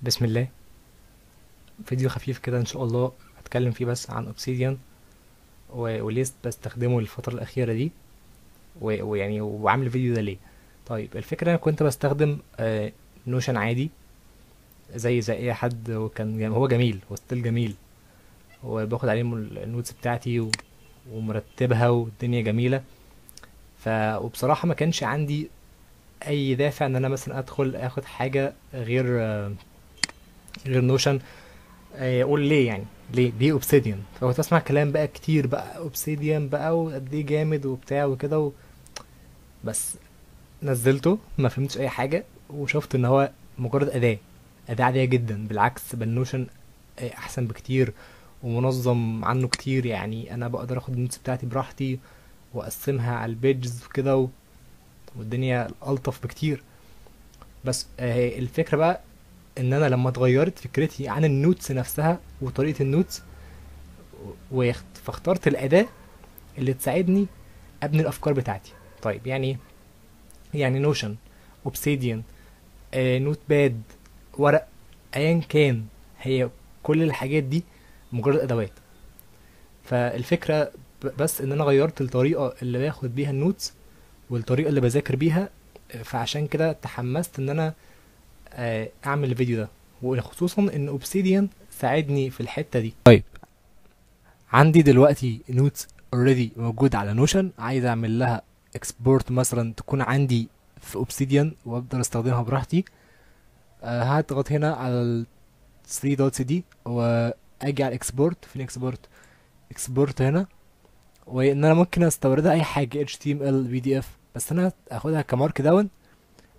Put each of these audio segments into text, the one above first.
بسم الله. فيديو خفيف كده ان شاء الله هتكلم فيه بس عن Obsidian وليه بستخدمه الفترة الأخيرة دي، ويعني وعامل الفيديو ده ليه. طيب الفكرة انا كنت بستخدم Notion عادي زي اي حد، وكان هو جميل، هو still جميل، وباخد عليه ال notes بتاعتي ومرتبها والدنيا جميلة. وبصراحة ما كانش عندي اي دافع ان انا مثلا ادخل اخد حاجة غير Notion. اقول ليه يعني، ليه Obsidian؟ فكنت اسمع كلام بقى كتير بقى Obsidian بقى وقد ايه جامد وبتاع وكده بس نزلته ما فهمتش اي حاجة، وشفت ان هو مجرد اداة عادية جدا. بالعكس بال Notion احسن بكتير ومنظم عنه كتير. يعني انا بقدر اخد ال notes بتاعتي براحتي واقسمها على ال pages وكده والدنيا الطف بكتير. بس الفكرة بقى ان انا لما اتغيرت فكرتي عن ال notes نفسها وطريقة ال notes، فاخترت الاداة اللي تساعدني ابني الافكار بتاعتي. طيب يعني ايه؟ يعني Notion، Obsidian، Notepad، ورق، ايا كان، هي كل الحاجات دي مجرد ادوات. فالفكرة بس ان انا غيرت الطريقة اللي باخد بيها ال notes والطريقة اللي بذاكر بيها، فعشان كده تحمست ان انا اعمل الفيديو ده، وخصوصا ان Obsidian ساعدني في الحتة دي. طيب عندي دلوقتي notes already موجود على Notion، عايز اعمل لها export مثلا تكون عندي في Obsidian وافضل استخدمها براحتي. هضغط هنا على ال 3 dots دي واجي على export. فين export؟ export هنا، وان انا ممكن استوردها اي حاجه HTML PDF، بس انا اخدها ك markdown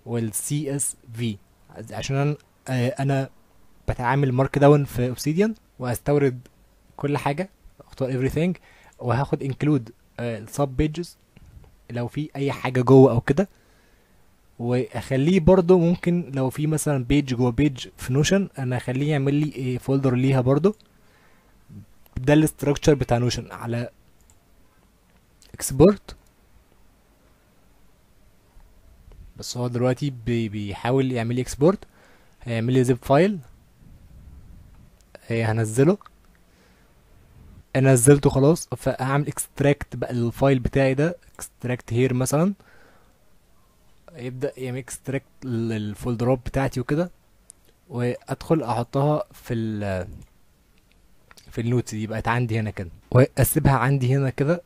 وال CSV عشان انا بتعامل markdown في Obsidian. واستورد كل حاجه، اختار everything، وهاخد include ال sub pages لو في اي حاجه جوه او كده، واخليه برضو ممكن لو في مثلا page جوه page في Notion انا اخليه يعمل لي folder ليها برضو. ده ال structure بتاع Notion. على export، بس هو دلوقتي بيحاول يعمل لي export، هيعمل لي zip file، هنزله. انا نزلته خلاص، فهعمل extract بقى لل file بتاعي ده، extract here مثلا، يبدأ يعمل extract لل folderات بتاعتي وكده، وادخل احطها في ال notes دي، بقت عندي هنا كده، واسيبها عندي هنا كده،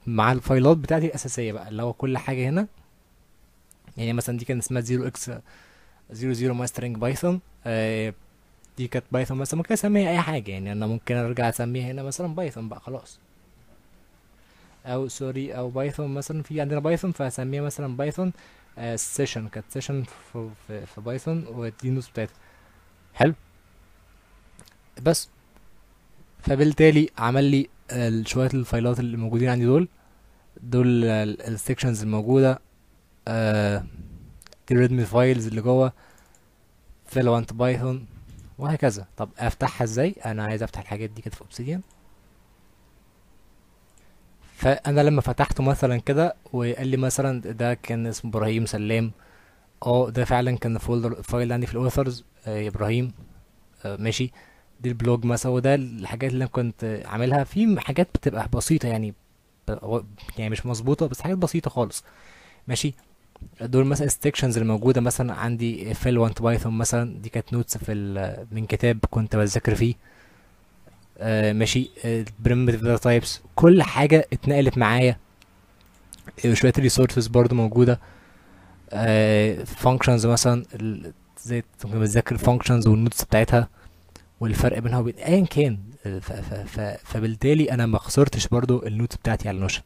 مع ال fileات بتاعتي الاساسيه بقى اللي هو كل حاجه هنا. يعني مثلا دي كان اسمها zero x zero zero mastering Python، دي كانت Python مثلا، ممكن اسميها اي حاجه، يعني انا ممكن ارجع اسميها هنا مثلا Python بقى خلاص، او sorry، او Python مثلا، في عندنا Python فهسميها مثلا Python، session، كانت session في Python، ودي ال notes بتاعتها. حلو. بس فبالتالي عمل لي شويه ال fileات اللي موجودين عندي دول، دول ال sections الموجوده، دي ال readme files اللي جوه Fluent Python وهكذا. طب افتحها ازاي؟ انا عايز افتح الحاجات دي كده في Obsidian. فانا لما فتحته مثلا كده وقال لي مثلا ده كان اسمه ابراهيم سلام، ده فعلا كان folder file عندي في ال authors، ابراهيم، ماشي، دي ال blog مثلا، وده الحاجات اللي انا كنت عاملها. في حاجات بتبقى بسيطه يعني مش مظبوطه، بس حاجات بسيطه خالص ماشي. دول مثلا ال sections اللي موجوده مثلا عندي Fluent Python مثلا، دي كانت notes من كتاب كنت بذاكر فيه، ماشي. primitive data types، كل حاجه اتنقلت معايا، شويه resources برضو موجوده، functions مثلا، زي كنت بتذاكر functions وال notes بتاعتها والفرق بينها وبين ايا كان. فبالتالي انا ما خسرتش برضو ال notes بتاعتي على Notion.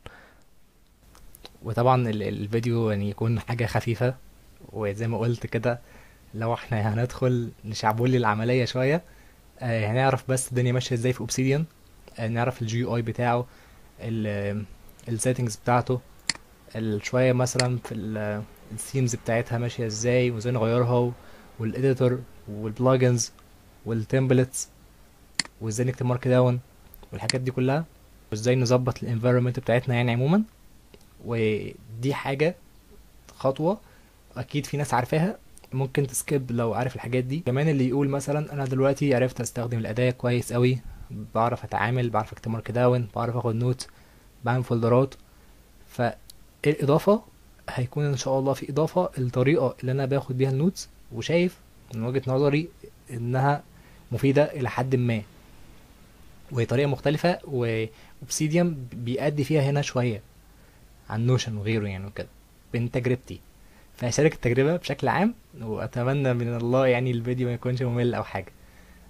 وطبعا الفيديو يكون حاجه خفيفه، وزي ما قلت كده لو احنا هندخل نشعبولي العمليه شويه، هنعرف بس الدنيا ماشيه ازاي في Obsidian، نعرف ال GUI بتاعه، ال settings بتاعته، شويه مثلا في ال themes بتاعتها ماشيه ازاي وازاي نغيرها، وال editor وال plugins وال templates، وازاي نكتب markdown والحاجات دي كلها، وازاي نظبط ال environment بتاعتنا عموما. ودي حاجه خطوه اكيد في ناس عارفاها، ممكن ت skip لو عارف الحاجات دي. كمان اللي يقول مثلا انا دلوقتي عرفت استخدم الاداة كويس قوي، بعرف اتعامل، بعرف اكتب markdown، بعرف اخد note، بعمل folderات. فالاضافه هيكون ان شاء الله في اضافه الطريقة اللي انا باخد بيها ال notes، وشايف من وجهه نظري انها مفيدة الى حد ما، وهي طريقه مختلفة، و Obsidian بيأدي فيها هنا شوية عن Notion وغيره يعني وكده من تجربتي. فهشارك التجربة بشكل عام، واتمنى من الله يعني الفيديو ما يكونش ممل او حاجة.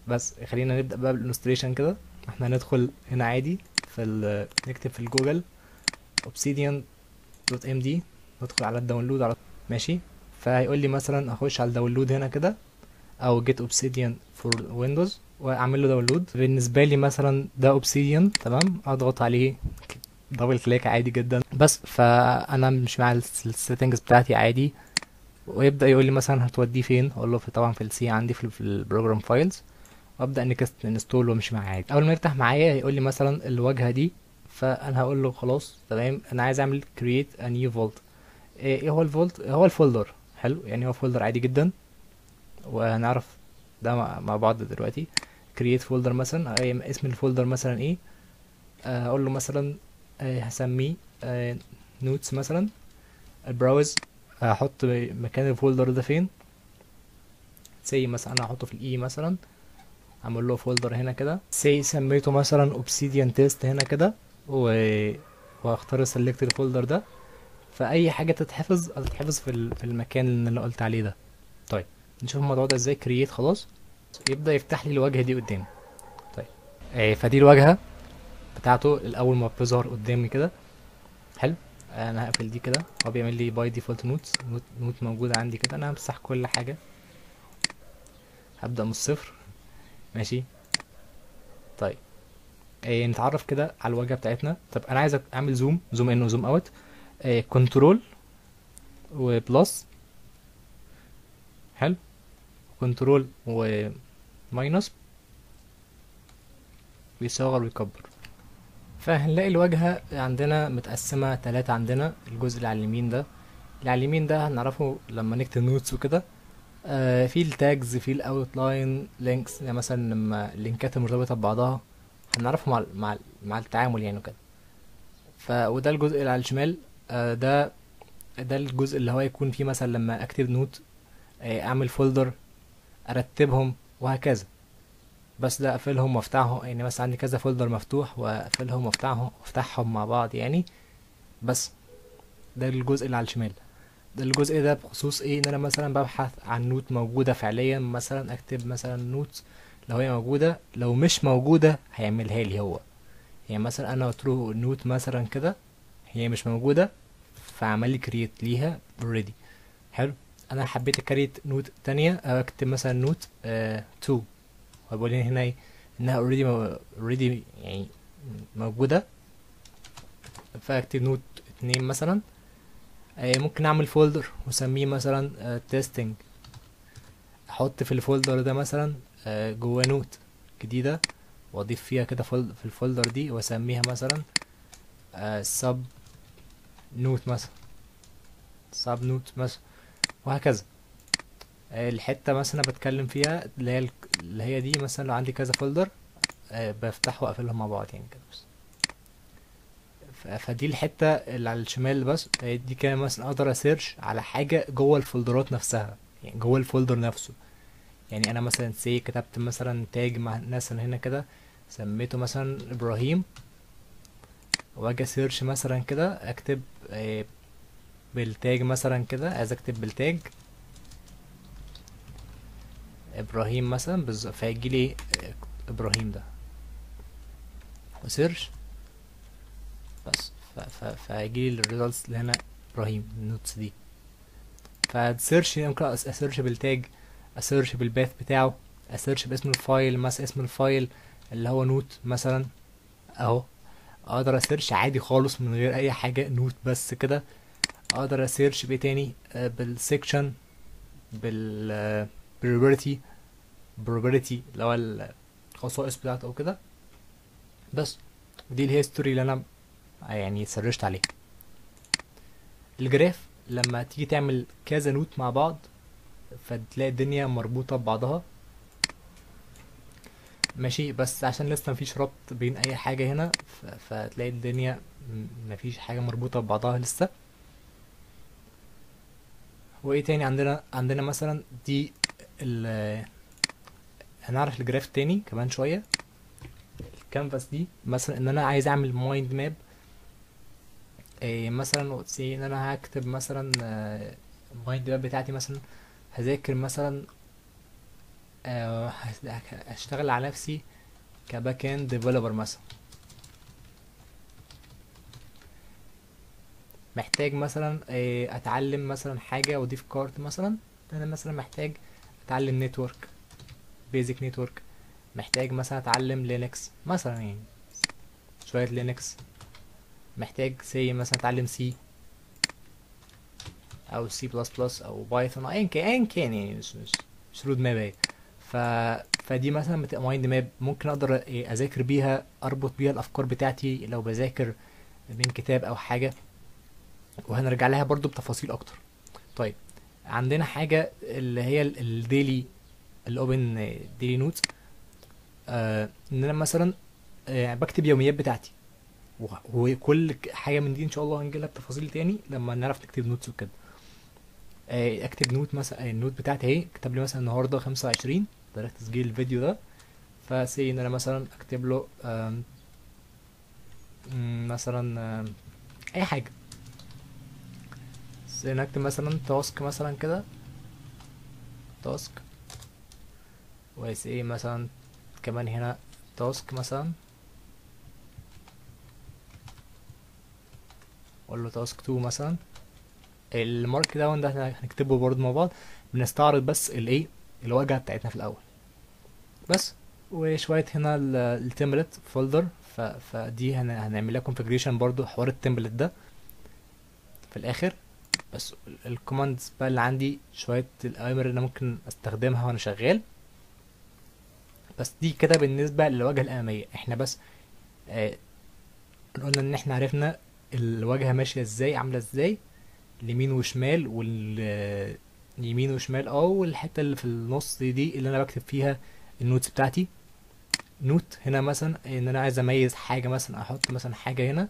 بس خلينا نبدا بقى بال installation كده. احنا هندخل هنا عادي في نكتب في الجوجل obsidian.md، ندخل على ال download على ماشي. فهيقول لي مثلا اخش على ال download هنا كده، او get obsidian for windows، واعمل له download. بالنسبة لي مثلا ده Obsidian، تمام، اضغط عليه double click عادي جدا بس. فانا مش مع ال settings بتاعتي عادي، ويبدا يقول لي مثلا هتوديه فين، اقول له في طبعا في ال C عندي في ال program files، وابدا next install وامشي معاه عادي. اول ما يفتح معايا هيقول لي مثلا الواجهة دي، فانا هقول له خلاص تمام انا عايز اعمل create a new vault. ايه هو ال vault؟ هو ال folder. حلو، يعني هو folder عادي جدا، وهنعرف ده مع بعض دلوقتي. create folder مثلا، اسم ال folder مثلا ايه، اقول له مثلا هسميه notes مثلا. ال browse هحط مكان ال folder ده فين، say مثلا انا هحطه في ال E مثلا، اعمل له folder هنا كده، say سميته مثلا obsidian test هنا كده، واختار select ال folder ده. فاي حاجة تتحفظ هتتحفظ في المكان اللي انا قلت عليه ده. طيب نشوف الموضوع ده ازاي. create خلاص، يبدا يفتح لي الواجهة دي قدامي. طيب فدي الواجهة بتاعته الاول ما بتظهر قدامي كده. حلو، انا هقفل دي كده، هو بيعمل لي by default notes، note موجودة عندي كده. انا همسح كل حاجة، هبدا من الصفر ماشي. طيب نتعرف كده على الواجهة بتاعتنا. طب انا عايز اعمل zoom، zoom in و zoom out، control و plus. حلو، control و minus بيصغر ويكبر. فهنلاقي الواجهة عندنا متقسمة 3. عندنا الجزء اللي على اليمين ده، اللي على اليمين ده هنعرفه لما نكتب notes وكده. في ال tags، في ال outline links، يعني مثلا لما ال linkات المرتبطة ببعضها هنعرفه مع التعامل يعني وكده. وده الجزء اللي على الشمال، ده الجزء اللي هو يكون فيه مثلا لما اكتب note، اعمل folder، ارتبهم وهكذا. بس ده اقفلهم وافتحهم، يعني مثلا عندي كذا folder مفتوح واقفلهم وافتحهم مع بعض يعني. بس ده الجزء اللي على الشمال. ده الجزء ده بخصوص ايه؟ ان انا مثلا ببحث عن note موجودة فعليا، مثلا اكتب مثلا note، لو هي موجودة، لو مش موجودة هيعملها لي هو. يعني مثلا انا قلت له note مثلا كده، هي مش موجودة فعمل لي create ليها already. حلو، انا حبيت ا create note تانية، اكتب مثلا note 2، وبقول لي هنا ايه؟ انها already يعني موجودة، فاكتب note 2 مثلا. ممكن اعمل folder واسميه مثلا testing، احط في ال folder ده مثلا جواه note جديدة، واضيف فيها كده في ال folder دي، واسميها مثلا sub note مثلا، sub note مثلا، وهكذا. الحتة مثلا بتكلم فيها اللي هي دي، مثلا لو عندي كذا folder بفتحه واقفلهم مع بعض يعني كده بس. فدي الحتة اللي على الشمال بس. دي كده مثلا اقدر ا search على حاجة جوه ال folderات نفسها، يعني جوه ال folder نفسه. يعني انا مثلا say كتبت مثلا tag مع مثلا هنا كده، سميته مثلا ابراهيم، واجي search مثلا كده، اكتب بال tag مثلا كده، عايز اكتب بال tag ابراهيم مثلا بالظبط، فهيجي لي ابراهيم ده، و search بس، فهيجي لي ال results اللي هنا ابراهيم ال notes دي. ف search ممكن ا search بال tag، ا search بال path بتاعه، ا search باسم ال file مثلا، اسم ال file اللي هو note مثلا اهو، اقدر ا search عادي خالص من غير اي حاجة، note بس كده. اقدر ا search بايه تاني؟ بال section، بال property، property اللي هو الخصائص بتاعته او كده بس. دي ال history اللي انا يعني searchت عليها. ال graph لما تيجي تعمل كذا note مع بعض، فتلاقي الدنيا مربوطة ببعضها ماشي. بس عشان لسه مفيش ربط بين اي حاجة هنا، فتلاقي الدنيا مفيش حاجة مربوطة ببعضها لسه. وايه تاني عندنا؟ عندنا مثلا دي هنعرف ال graph تاني كمان شوية. الكانفاس دي مثلا ان انا عايز اعمل mind map، مثلا say ان انا هكتب مثلا، ال mind map بتاعتي مثلا هذاكر مثلا، هشتغل على نفسي ك back end developer مثلا، محتاج مثلا، اتعلم مثلا حاجة واضيف card مثلا. انا مثلا محتاج اتعلم network، basic network، محتاج مثلا اتعلم Linux مثلا، شوية Linux، محتاج say مثلا اتعلم C او C plus plus او Python، ايا كان، ايا كان يعني، مش road map اهي. فدي مثلا بتبقى mind map ممكن اقدر اذاكر بيها، اربط بيها الافكار بتاعتي لو بذاكر من كتاب او حاجة، وهنرجع لها برضو بتفاصيل اكتر. طيب عندنا حاجة اللي هي ال daily، ال open daily note، ان انا مثلا، بكتب يوميات بتاعتي، وكل حاجة من دي ان شاء الله هنجيلها بتفاصيل تاني لما نعرف نكتب notes وكده. اكتب note مثلا، ال note بتاعتي اهي، كتب لي مثلا النهارده 25 تاريخ تسجيل الفيديو ده، ف say ان انا مثلا اكتب له، مثلا، اي حاجة، say ان اكتب مثلا task مثلا كده، task، و say مثلا كمان هنا task مثلا، اقول له task 2 مثلا. ال markdown ده احنا هنكتبه برضه مع بعض، بنستعرض بس الواجهة بتاعتنا في الاول بس. وشوية هنا ال template folder، فدي هنعمل لها configuration برضه، حوار ال template ده في الاخر. بس ال commands بقى اللي عندي شوية الاوامر اللي انا ممكن استخدمها وانا شغال. بس دي كده بالنسبة للواجهة الامامية. احنا بس، قلنا ان احنا عرفنا الواجهة ماشية ازاي، عامله ازاي، اليمين وشمال، وال يمين وشمال، والحتة اللي في النص دي اللي انا بكتب فيها ال notes بتاعتي. note هنا مثلا ان انا عايز اميز حاجة، مثلا احط مثلا حاجة هنا،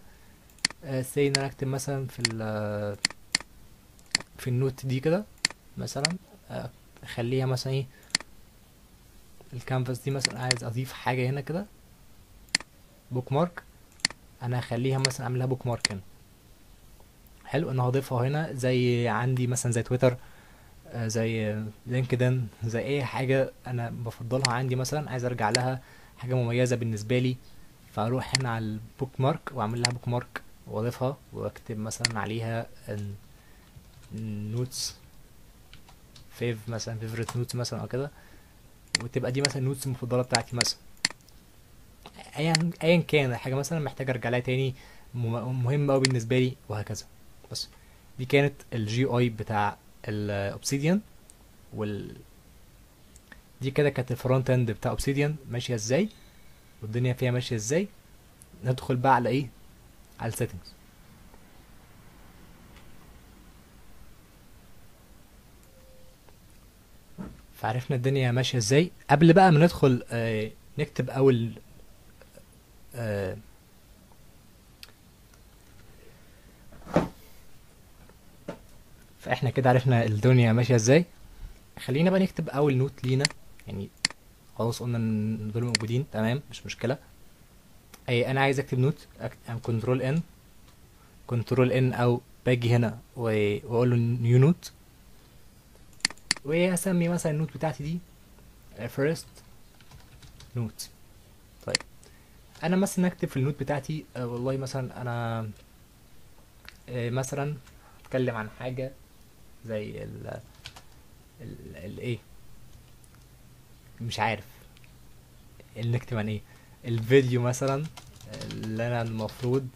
say ان انا اكتب مثلا في ال note دي كده مثلا، اخليها مثلا ايه، الكانفاس دي مثلا عايز اضيف حاجة هنا كده bookmark، انا هخليها مثلا اعملها bookmark هنا. حلو، انا هضيفها هنا زي عندي مثلا زي تويتر، زي LinkedIn، زي اي حاجة انا بفضلها عندي، مثلا عايز ارجع لها حاجة مميزة بالنسبة لي، فاروح هنا على ال bookmark واعمل لها bookmark واضيفها، واكتب مثلا عليها notes fav مثلا، favorite notes مثلا او كده، وتبقى دي مثلا notes المفضلة بتاعتي مثلا، ايا كان حاجة مثلا محتاج ارجع لها تاني، مهمة قوي بالنسبة لي، وهكذا. بس دي كانت ال GUI بتاع ال Obsidian، دي كده كانت ال front end بتاع Obsidian ماشية ازاي، والدنيا فيها ماشية ازاي. ندخل بقى على ايه؟ على ال settings. فعرفنا الدنيا ماشية ازاي. قبل بقى ما ندخل، نكتب اول، فاحنا كده عرفنا الدنيا ماشية ازاي. خلينا بقى نكتب اول note لينا، خلاص قلنا ان دول موجودين، تمام، مش مشكلة. انا عايز اكتب note، control N، control N، او باجي هنا واقول له new note، وهسمي مثلا ال note بتاعتي دي first note. طيب انا مثلا اكتب في ال note بتاعتي، والله مثلا انا، مثلا اتكلم عن حاجة زي الايه، مش عارف نكتب عن ايه، الفيديو مثلا اللي انا المفروض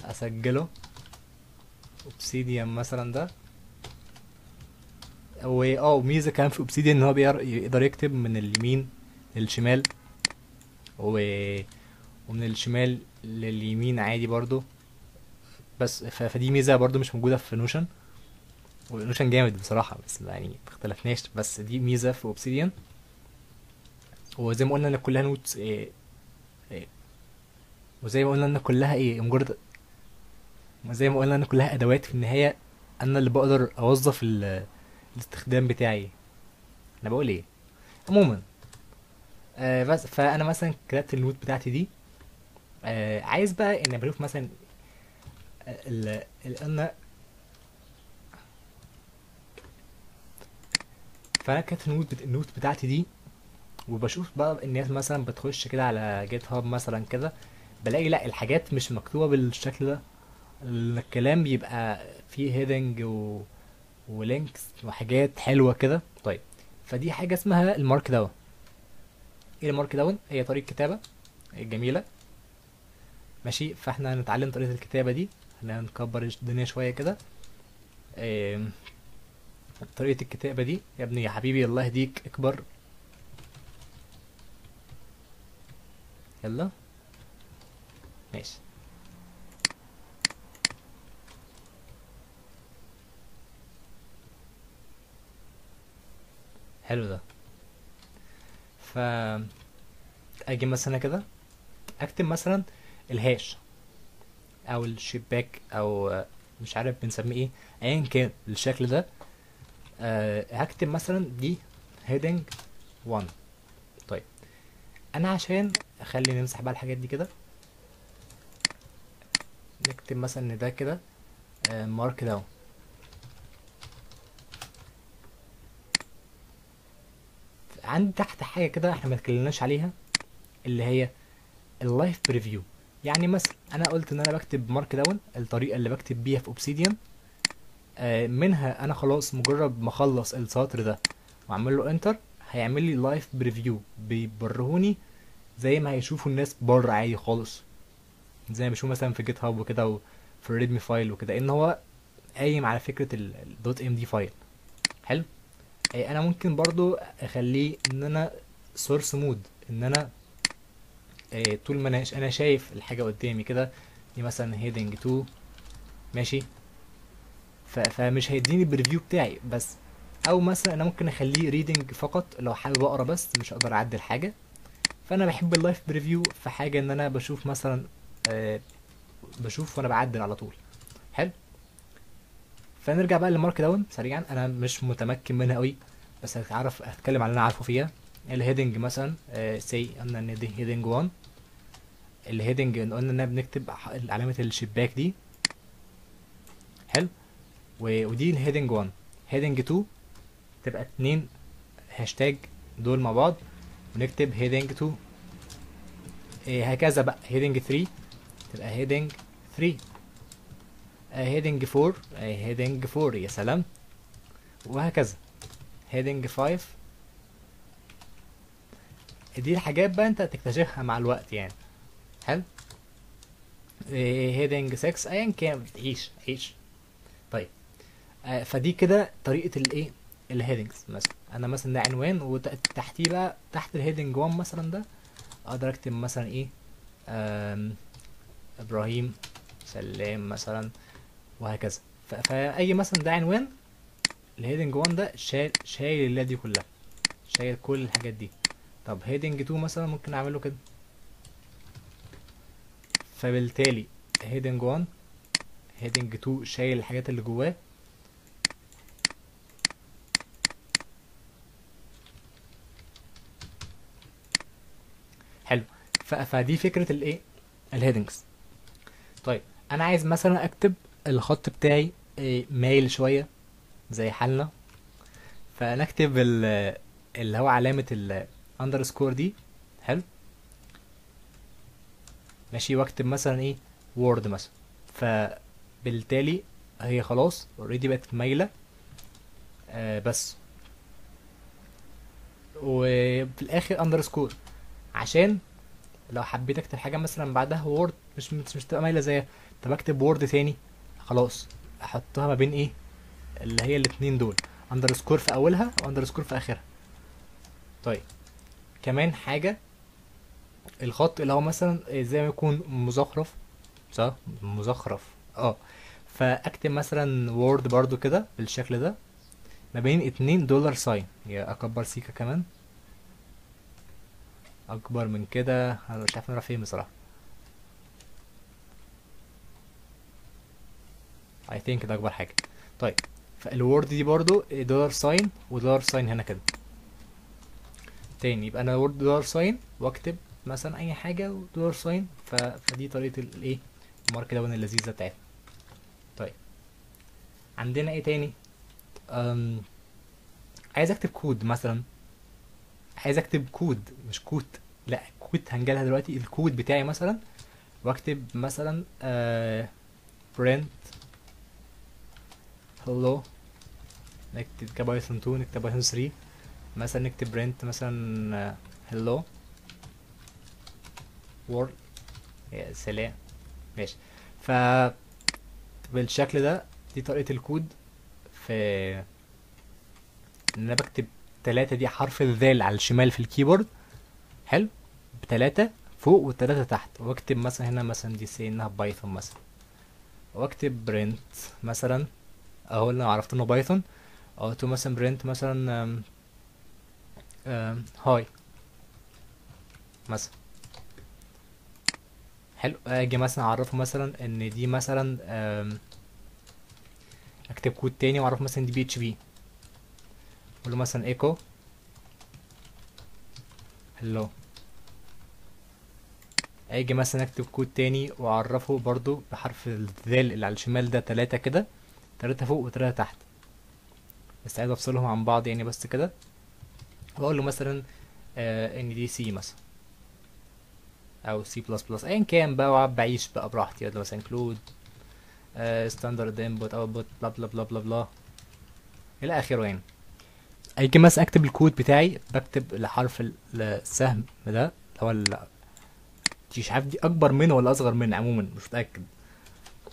اسجله Obsidian مثلا ده. ميزة كمان في Obsidian ان هو يقدر يكتب من اليمين للشمال ومن الشمال لليمين عادي برضو، بس فدي ميزة برضو مش موجودة في Notion. و Notion جامد بصراحة، بس يعني ما اختلفناش، بس دي ميزة في Obsidian. وزي ما قلنا ان كلها notes إيه إيه، وزي ما قلنا ان كلها ايه مجرد، زي ما قلنا ان كلها ادوات في النهاية، انا اللي بقدر اوظف الاستخدام بتاعي. انا بقول ايه عموما. بس فانا مثلا كتبت ال note بتاعتي دي، عايز بقى ان بشوف مثلا انا فانا كتبت ال note بتاعتي دي، وبشوف بقى الناس مثلا بتخش كده على GitHub مثلا كده، بلاقي لا الحاجات مش مكتوبة بالشكل ده، الكلام بيبقى فيه heading و links وحاجات حلوة كده. طيب فدي حاجة اسمها ال Markdown. ايه ال Markdown؟ هي طريقه كتابه جميلة، ماشي. فاحنا هنتعلم طريقه الكتابة دي، هنكبر الدنيا شوية كده. طريقه الكتابة دي يا ابني يا حبيبي الله يهديك اكبر، يلا ماشي. حلو ده. ف اجي مثلا كده اكتب مثلا ال hash او الشباك او مش عارف بنسميه ايه، ايا كان الشكل ده. هكتب مثلا دي heading 1. طيب انا عشان اخلي نمسح بقى الحاجات دي كده، نكتب مثلا ان ده كده Markdown. عندي تحت حاجة كده احنا ما اتكلمناش عليها اللي هي ال live preview. يعني مثلا انا قلت ان انا بكتب Markdown، الطريقة اللي بكتب بيها في Obsidian، منها انا خلاص مجرد ما اخلص السطر ده واعمل له enter هيعمل لي live preview، بيبرهوني زي ما هيشوفوا الناس بره عادي خالص، زي ما بيشوفوا مثلا في GitHub وكده وفي ال README file وكده، ان هو قايم على فكرة ال dot md file. حلو. انا ممكن برضو اخليه ان انا source mode، ان انا طول ما انا شايف الحاجة قدامي كده، دي مثلا heading 2 ماشي، فمش هيديني ال preview بتاعي بس. او مثلا انا ممكن اخليه reading فقط لو حابب اقرا بس مش هقدر اعدل حاجة. فانا بحب ال live preview في حاجة ان انا بشوف مثلا، بشوف وانا بعدل على طول. حلو. فنرجع بقى لل Markdown سريعا، انا مش متمكن منها قوي بس هتكلم على اللي انا عارفه فيها. ال heading مثلا، say قلنا ان دي heading 1. ال heading قلنا انها بنكتب علامة الشباك دي. حلو. ودي ال heading 1. heading 2 تبقى 2 هاشتاج دول مع بعض ونكتب heading 2. هكذا بقى. heading 3 تبقى heading 3، heading 4، heading 4، يا سلام، وهكذا. heading 5. دي الحاجات بقى انت هتكتشفها مع الوقت يعني. حلو. heading 6، ايا كان، عيش عيش. طيب فدي كده طريقة الايه ال headings. مثلا انا مثلا ده عنوان، وتحتيه بقى تحت ال heading 1 مثلا ده اقدر اكتب مثلا ايه، ابراهيم سلام مثلا، وهكذا. فاي مثلا ده عنوان ال heading 1 ده شايل اللي دي كلها، شايل كل الحاجات دي. طب heading 2 مثلا ممكن اعمله كده، فبالتالي heading 1 heading 2 شايل الحاجات اللي جواه. حلو. فدي فكرة الايه ال headings. طيب انا عايز مثلا اكتب الخط بتاعي مايل شوية زي حالنا، فنكتب اللي هو علامة ال underscore دي. حلو ماشي. واكتب مثلا ايه word مثلا، فبالتالي هي خلاص already بقت مايلة بس، وفي الاخر underscore عشان لو حبيت اكتب حاجة مثلا بعدها word مش تبقى مايلة زيها. طب اكتب word تاني، خلاص احطها ما بين ايه اللي هي الاتنين دول، underscore في اولها و underscore في اخرها. طيب كمان حاجة، الخط اللي هو مثلا زي ما يكون مزخرف، صح؟ مزخرف. فاكتب مثلا word برضو كده بالشكل ده ما بين 2 dollar sign، يا اكبر سيكا كمان اكبر من كده، انا مش عارف نروح فين بصراحة. I think ده اكبر حاجة. طيب فال word دي برضو dollar sign و dollar sign هنا كده تاني، يبقى انا word dollar sign واكتب مثلا اي حاجة و dollar sign. فدي طريقه الايه ال markdown اللذيذة بتاعتنا. طيب عندنا ايه تاني؟ عايز اكتب كود مثلا، عايز اكتب كود مش quote، لا quote هنجلها دلوقتي، الكود بتاعي مثلا، واكتب مثلا print hello، نكتب ك Python 2، نكتب Python 3 مثلا، نكتب print مثلا hello world. يا سلام، ماشي. ف بالشكل ده دي طريقة الكود في ان انا بكتب 3 دي حرف الذال على الشمال في ال keyboard، حلو، ب3 فوق و3 تحت، واكتب مثلا هنا مثلا دي سي انها Python مثلا، واكتب print مثلا اهو اللي انا عرفت انه Python، او تو مثلا print مثلا hi مثلا، حلو. اجي مثلا اعرفه مثلا ان دي مثلا، اكتب كود تاني واعرفه مثلا دي PHP، اقول له مثلا echo hello. اجي مثلا اكتب كود تاني واعرفه برضو بحرف الذال اللي على الشمال ده 3 كده، 3 فوق و3 تحت، بس عايز افصلهم عن بعض يعني بس كده، واقول له مثلا، ان دي C مثلا او C plus plus ايا كان بقى، واقعد بعيش بقى براحتي، اقول له مثلا include، standard input output بلا بلا بلا بلا بلا الى اخره يعني. اجي مثلا اكتب الكود بتاعي، بكتب لحرف السهم ده اللي هو مش عارف دي اكبر منه ولا اصغر منه، عموما مش متاكد،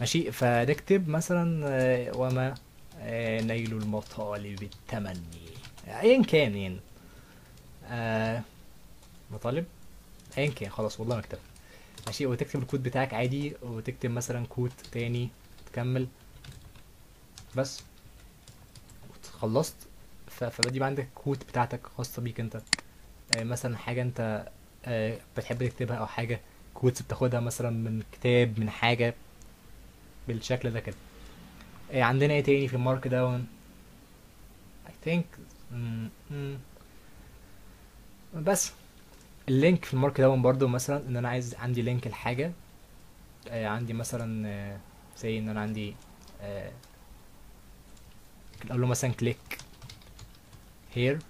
ماشي. فنكتب مثلا، وما، نيل المطالب التمني ايا كان يعني، مطالب ايا كان، خلاص والله ما كتبت، ماشي. وتكتب الكود بتاعك عادي، وتكتب مثلا كود تاني تكمل بس خلصت. فبدي بقى عندك كود بتاعتك خاصة بيك انت، مثلا حاجة انت، بتحب تكتبها، او حاجة quotes بتاخدها مثلا من كتاب من حاجة بالشكل ده كده. عندنا ايه تاني في ال markdown؟ I think، بس ال link في ال markdown برضو، مثلا ان انا عايز عندي link لحاجة، عندي مثلا، زي ان انا عندي، اقول له مثلا click here،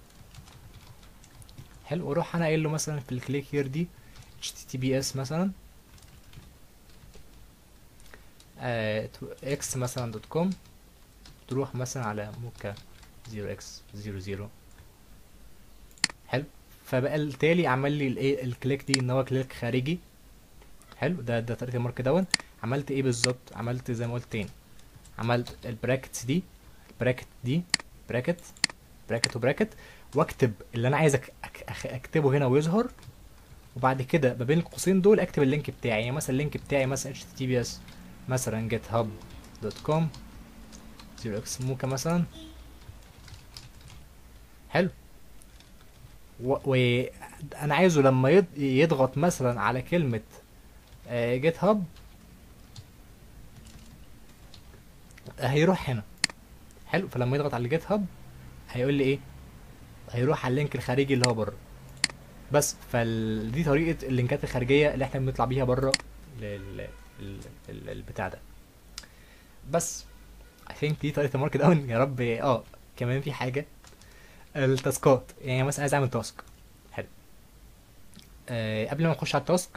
حلو، واروح انا قايل له مثلا في ال click here دي HTTPS مثلا، x مثلا dot com، تروح مثلا على موكا zero x zero zero، حلو. فبقى التالي عمل لي الايه ال click دي ان هو click خارجي، حلو. ده طريقه ال markdown. عملت ايه بالظبط؟ عملت زي ما قلت تاني، عملت ال brackets دي، ال bracket دي، bracket، bracket و bracket، واكتب اللي انا عايز اكتبه هنا ويظهر، وبعد كده ما بين القوسين دول اكتب ال link بتاعي. يعني مثلا ال link بتاعي مثلا HTTPS مثلا github dot com zero x موكا مثلا، حلو. وانا عايزه لما يضغط مثلا على كلمة، GitHub هيروح هنا، حلو. فلما يضغط على GitHub هيقول لي ايه؟ هيروح على ال link الخارجي اللي هو بره بس. فدي طريقة اللينكات الخارجية اللي احنا بنطلع بيها بره البتاع ده بس. I think دي طريقة ال markdown. يا رب. كمان في حاجة، التاسكات. يعني مثلا عايز اعمل task، حلو. قبل ما نخش على ال task،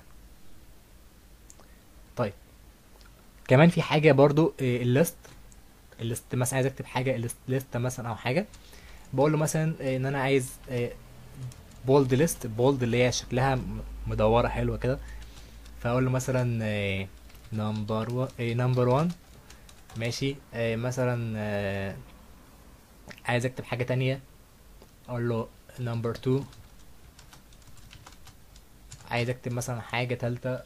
طيب كمان في حاجة برضو، ال list. ال list مثلا عايز اكتب حاجة، ال list لستة مثلا او حاجة، بقول له مثلا، ان انا عايز، bold list، bold اللي هي شكلها مدورة حلوة كده. فاقول له مثلا، number 1، ماشي. مثلا، عايز اكتب حاجة تانية، اقول له number 2. عايز اكتب مثلا حاجة تالتة.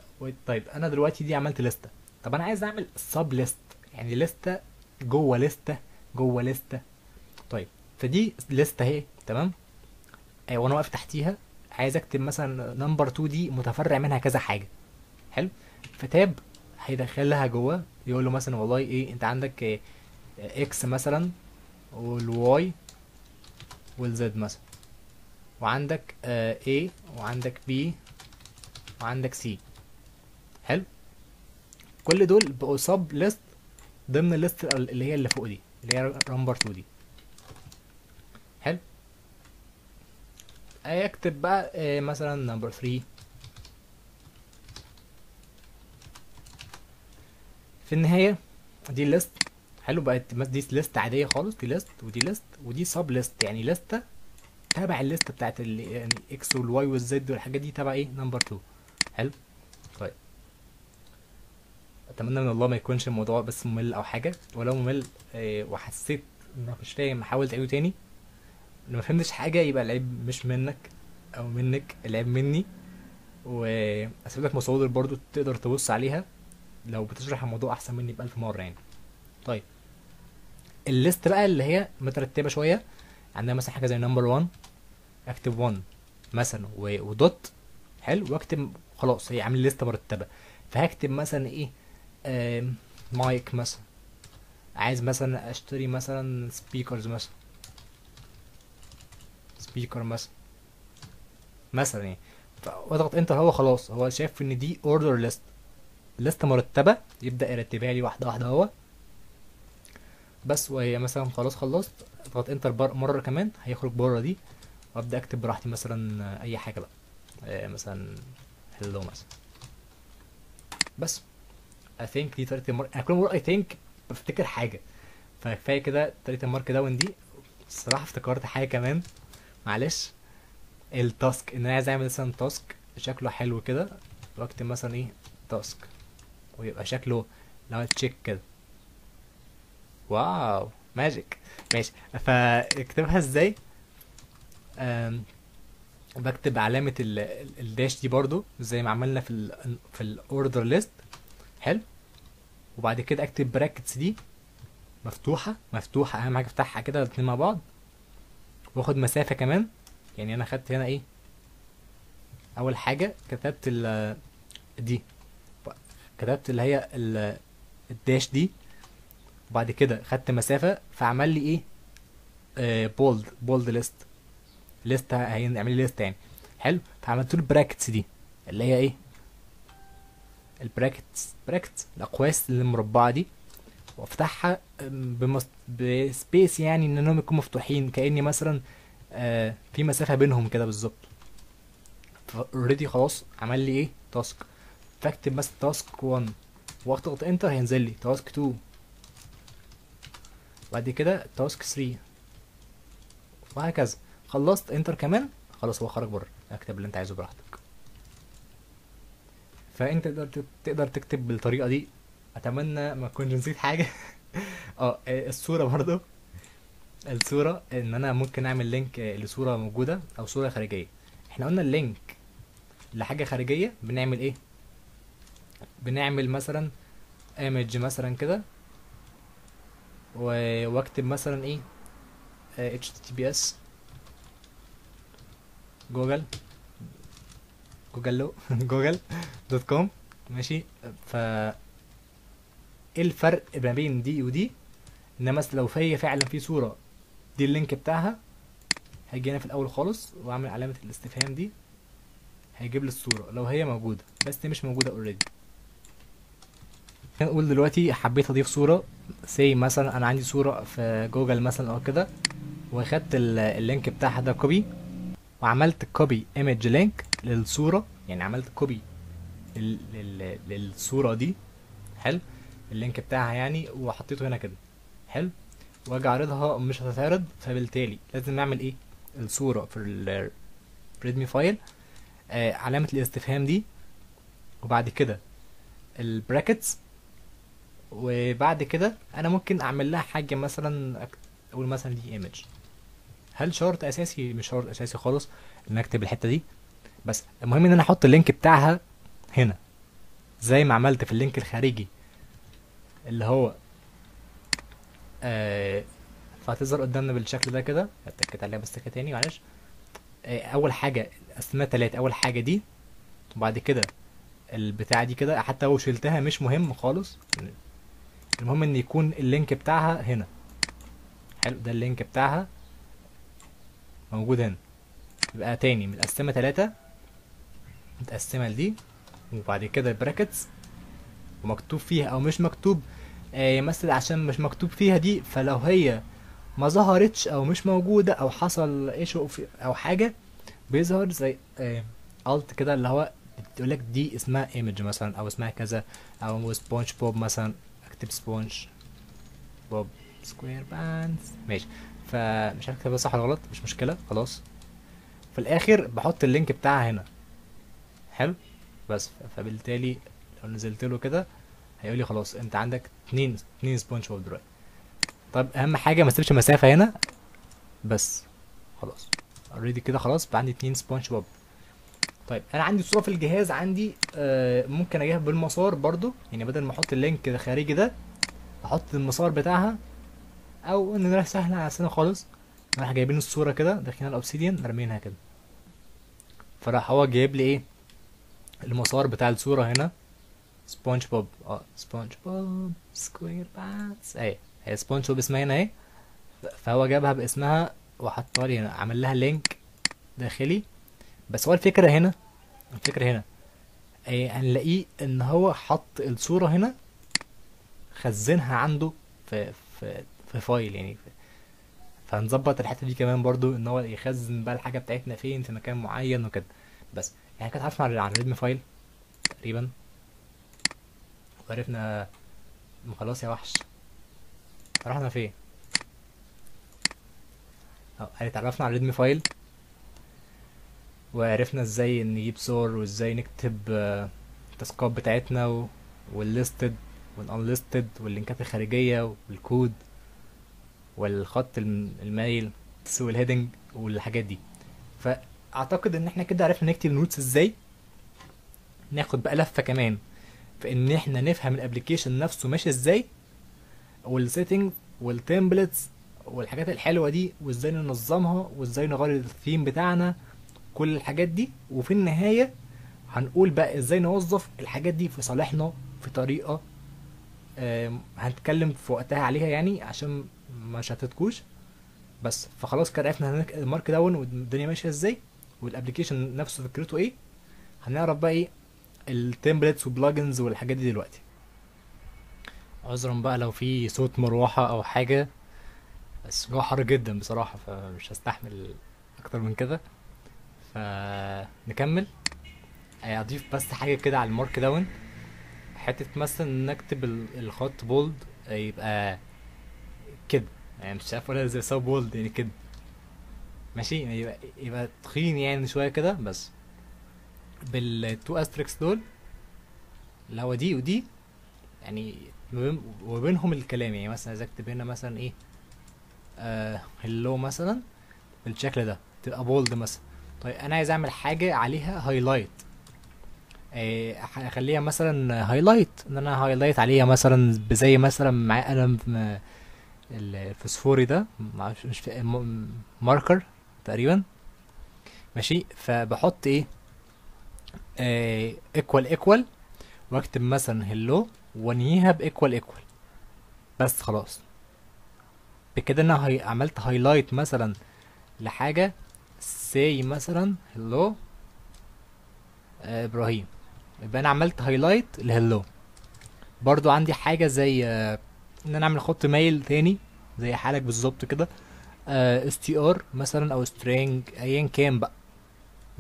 طيب انا دلوقتي دي عملت لستة، طب انا عايز اعمل sub list. يعني لستة جوه لستة جوه لستة. طيب فدي لستة اهي، تمام، وانا واقف تحتيها عايز اكتب مثلا number 2 دي متفرع منها كذا حاجة. حلو، ف tab هيدخلها جوه، يقول له مثلا والله ايه انت عندك X مثلا وال Y وال Z مثلا، وعندك A وعندك B وعندك C. حلو، كل دول بقوا sub list ضمن ال list اللي هي اللي فوق دي، اللي هي number 2 دي. حلو، اكتب بقى مثلا number 3. في النهاية دي ال list. حلو، بقت دي list عادية خالص، دي list ودي list ودي sub list، يعني لستة تبع ال list بتاعت يعني X وال Y وال Z والحاجات دي تبع ايه number 2. حلو، طيب اتمنى من الله ما يكونش الموضوع بس ممل او حاجة، ولو ممل وحسيت انك مش فاهم حاول تعيده تاني. لو ما فهمتش حاجة يبقى العيب مش منك او منك، العيب مني. واسيب لك مصادر برضو تقدر تبص عليها لو بتشرح الموضوع احسن مني بألف مرة يعني. طيب ال list بقى اللي هي مترتبة شوية، عندنا مثلا حاجة زي number 1، اكتب 1 مثلا و dot. حلو، واكتب خلاص هي عامل لستة مرتبه. فهكتب مثلا ايه، مايك مثلا، عايز مثلا اشتري مثلا speakers مثلا، speaker مثلا مثلا يعني، واضغط enter. هو خلاص هو شايف ان دي order list، لستة مرتبه، يبدا يرتبها لي واحدة واحدة اهو بس. وهي مثلا خلاص خلصت، اضغط enter مرة كمان هيخرج بره دي، وابدا اكتب براحتي مثلا اي حاجة بقى، مثلا hello مثلا. بس I think دي طريقه ال mark. انا كل ما اقول I think بفتكر حاجة، فكفايه كده طريقه ال markdown دي. الصراحة افتكرت حاجة كمان، معلش، ال task، ان انا عايز اعمل مثلا task شكله حلو كده، واكتب مثلا ايه task، ويبقى شكله لو check كده، wow magic. ماشي، فاكتبها ازاي؟ بكتب علامة ال dash دي برضو زي ما عملنا في ال order list. حلو، وبعد كده اكتب brackets دي مفتوحة، مفتوحة اهم حاجة افتحها كده الاتنين مع بعض، واخد مسافة كمان. يعني انا خدت هنا ايه، اول حاجة كتبت دي، كتبت اللي هي ال dash دي، وبعد كده خدت مسافة، فعمل لي ايه، bold، bold list، list هيعمل لي list يعني. حلو، فعملت له ال brackets دي اللي هي ايه، ال brackets، brackets الاقواس المربعة دي، وافتحها ب space، يعني انهم يكونوا مفتوحين، كاني مثلا في مسافة بينهم كده بالظبط. already خلاص عمل لي ايه task. فاكتب مثلا task 1 واضغط enter هينزل لي task 2، بعد كده task 3، وهكذا. خلصت enter كمان، خلاص هو خرج بره، اكتب اللي انت عايزه براحتك. فانت تقدر تكتب بالطريقة دي. اتمنى ما اكونش نسيت حاجة. الصورة برضو، الصورة ان انا ممكن اعمل link لصورة موجودة او صوره خارجية. احنا قلنا ال link لحاجة خارجية بنعمل ايه؟ بنعمل مثلا image مثلا كده، واكتب مثلا ايه، https جوجل، جوجل لو Google dot com. ماشي، ف ايه الفرق ما بين دي ودي؟ ان مثلا لو في فعلا في صوره دي ال link بتاعها، هاجي هنا في الاول خالص واعمل علامة الاستفهام دي، هيجيب لي الصورة لو هي موجودة، بس دي مش موجودة already. نقول دلوقتي حبيت اضيف صوره، say مثلا انا عندي صوره في جوجل مثلا او كده، واخدت ال link بتاعها ده copy، وعملت copy image link للصورة، يعني عملت copy للصورة دي. حلو، ال link بتاعها يعني، وحطيته هنا كده. حلو، واجي اعرضها مش هتتعرض، فبالتالي لازم اعمل ايه؟ الصورة في ال readme file، علامة الاستفهام دي، وبعد كده ال brackets، وبعد كده انا ممكن اعمل لها حاجة مثلا، اقول مثلا دي image. هل شرط اساسي؟ مش شرط اساسي خالص ان اكتب الحتة دي، بس المهم ان انا احط ال link بتاعها هنا زي ما عملت في ال link الخارجي اللي هو فهتظهر قدامنا بالشكل ده كده. اتكيت عليها بس كده تاني معلش. اول حاجة قسمها 3، اول حاجة دي، وبعد كده البتاعه دي كده، حتى لو شلتها مش مهم خالص، المهم ان يكون ال link بتاعها هنا. حلو، ده ال link بتاعها موجود هنا. يبقى تاني متقسمه 3، متقسمه لدي، وبعد كده brackets ومكتوب فيها او مش مكتوب، يمثل عشان مش مكتوب فيها دي، فلو هي ما ظهرتش او مش موجودة او حصل ايش او حاجة بيظهر زي alt كده، اللي هو بتقول لك دي اسمها image مثلا او اسمها كذا، او سبونج بوب مثلا، اكتب سبونج بوب سكوير بانس ماشي. فمش عارف اكتبها صح ولا غلط، مش مشكلة خلاص. في الاخر بحط ال link بتاعها هنا. حلو، بس فبالتالي لو نزلت له كده هيقول لي خلاص انت عندك اتنين سبونج بوب دلوقتي. طب اهم حاجة ما تسيبش مسافة هنا بس، خلاص already كده خلاص بقى عندي 2 سبونج بوب. طيب انا عندي صوره في الجهاز عندي، ممكن اجيبها بالمسار برضو، يعني بدل ما احط ال link الخارجي ده احط المسار بتاعها، او ان نروح سهلة على سنة خالص، نروح جايبين الصورة كده داخلين على ال Obsidian رامينها كده، فراح هو جايب لي ايه المسار بتاع الصورة هنا، سبونج بوب، سبونج بوب سكوير بانس اهي، هي سبونج بوب اسمها هنا اهي، فهو جابها باسمها وحطها لي هنا، عمل لها link داخلي. بس هو الفكرة هنا، هنلاقيه ان هو حط الصورة هنا خزنها عنده في في في file يعني، فهنظبط الحتة دي كمان برضو ان هو يخزن بقى الحاجة بتاعتنا فين في مكان معين وكده. بس يعني كده اتعرفنا على ال README file تقريبا، وعرفنا خلاص يا وحش رحنا فين. اتعرفنا على ال README file، وعرفنا ازاي نجيب صور وازاي نكتب التاسكات بتاعتنا وال listed وال unlisted واللينكات الخارجية والكود والخط المايل وال heading والحاجات دي. فاعتقد ان احنا كده عرفنا نكتب notes ازاي. ناخد بقى لفه كمان في ان احنا نفهم ال application نفسه ماشي ازاي، وال setting وال templates والحاجات الحلوة دي، وازاي ننظمها وازاي نغير الثيم بتاعنا، كل الحاجات دي. وفي النهاية هنقول بقى ازاي نوظف الحاجات دي في صالحنا في طريقه هنتكلم في وقتها عليها يعني عشان ما شتتكوش. بس فخلاص كده عرفنا ال markdown والدنيا ماشية ازاي، وال application نفسه فكرته ايه. هنعرف بقى ايه ال templates و plugins والحاجات دي دلوقتي. عذرا بقى لو في صوت مروحة او حاجة، بس الجو حر جدا بصراحة فمش هستحمل اكتر من كده. فنكمل. اضيف بس حاجة كده على ال markdown، حتة مثلا نكتب الخط bold يبقى كده، يعني مش عارف ولا ازاي اسوي bold يعني كده ماشي، يعني يبقى تخين يعني شوية كده، بس بال two asterisks دول اللي هو دي ودي يعني وبينهم الكلام. يعني مثلا عايز اكتب هنا مثلا ايه، hello مثلا بالشكل ده تبقى bold مثلا. طيب انا عايز اعمل حاجة عليها highlight، اخليها مثلا highlight، ان انا highlight عليها مثلا زي مثلا معايا قلم الفوسفوري ده، معرفش مش marker تقريبا ماشي. فبحط ايه، equal equal واكتب مثلا hello وانهيها ب equal equal بس خلاص. بكده انا عملت highlight مثلا لحاجة say مثلا hello ابراهيم، يبقى انا عملت highlight ل hello. برضو عندي حاجة زي ان انا اعمل خط مايل تاني زي حالك بالظبط كده، str مثلا او string ايا كان بقى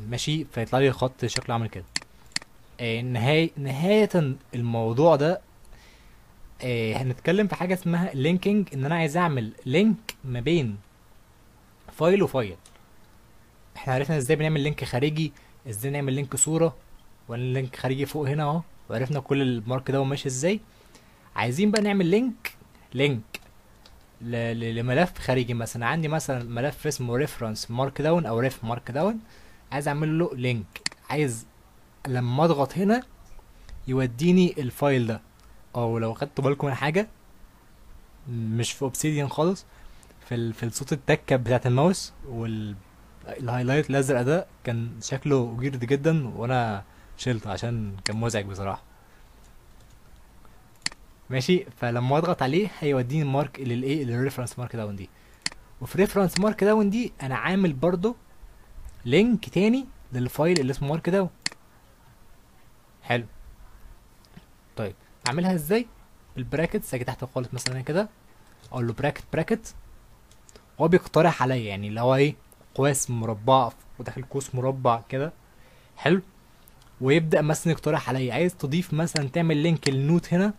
ماشي، فيطلع لي خط شكله عامل كده. نهاية الموضوع ده، هنتكلم في حاجة اسمها linking، ان انا عايز اعمل link ما بين file و file. احنا عرفنا ازاي بنعمل link خارجي، ازاي نعمل link صوره، ولا link خارجي فوق هنا اهو، وعرفنا كل ال markdown ماشي ازاي. عايزين بقى نعمل link لملف خارجي. مثلا عندي مثلا ملف اسمه reference markdown او ref markdown، عايز اعمل له link، عايز لما اضغط هنا يوديني ال file ده. او لو خدتوا بالكم من حاجة، مش في Obsidian خالص، في الصوت التكه بتاعت الماوس وال ال highlight الازرق ده كان شكله weird جدا، وانا شلته عشان كان مزعج بصراحة. ماشي، فلما اضغط عليه هيوديني mark للايه، لل reference markdown دي. وفي reference markdown دي انا عامل برضو link تاني لل file اللي اسمه markdown. حلو، طيب اعملها ازاي؟ بال brackets، اجي تحت خالص مثلا كده اقول له bracket bracket، هو بيقترح عليا يعني اللي هو ايه، قواس مربعه وداخل قوس مربع كده. حلو، ويبدا مثلا يقترح عليا عايز تضيف مثلا تعمل link لل note هنا.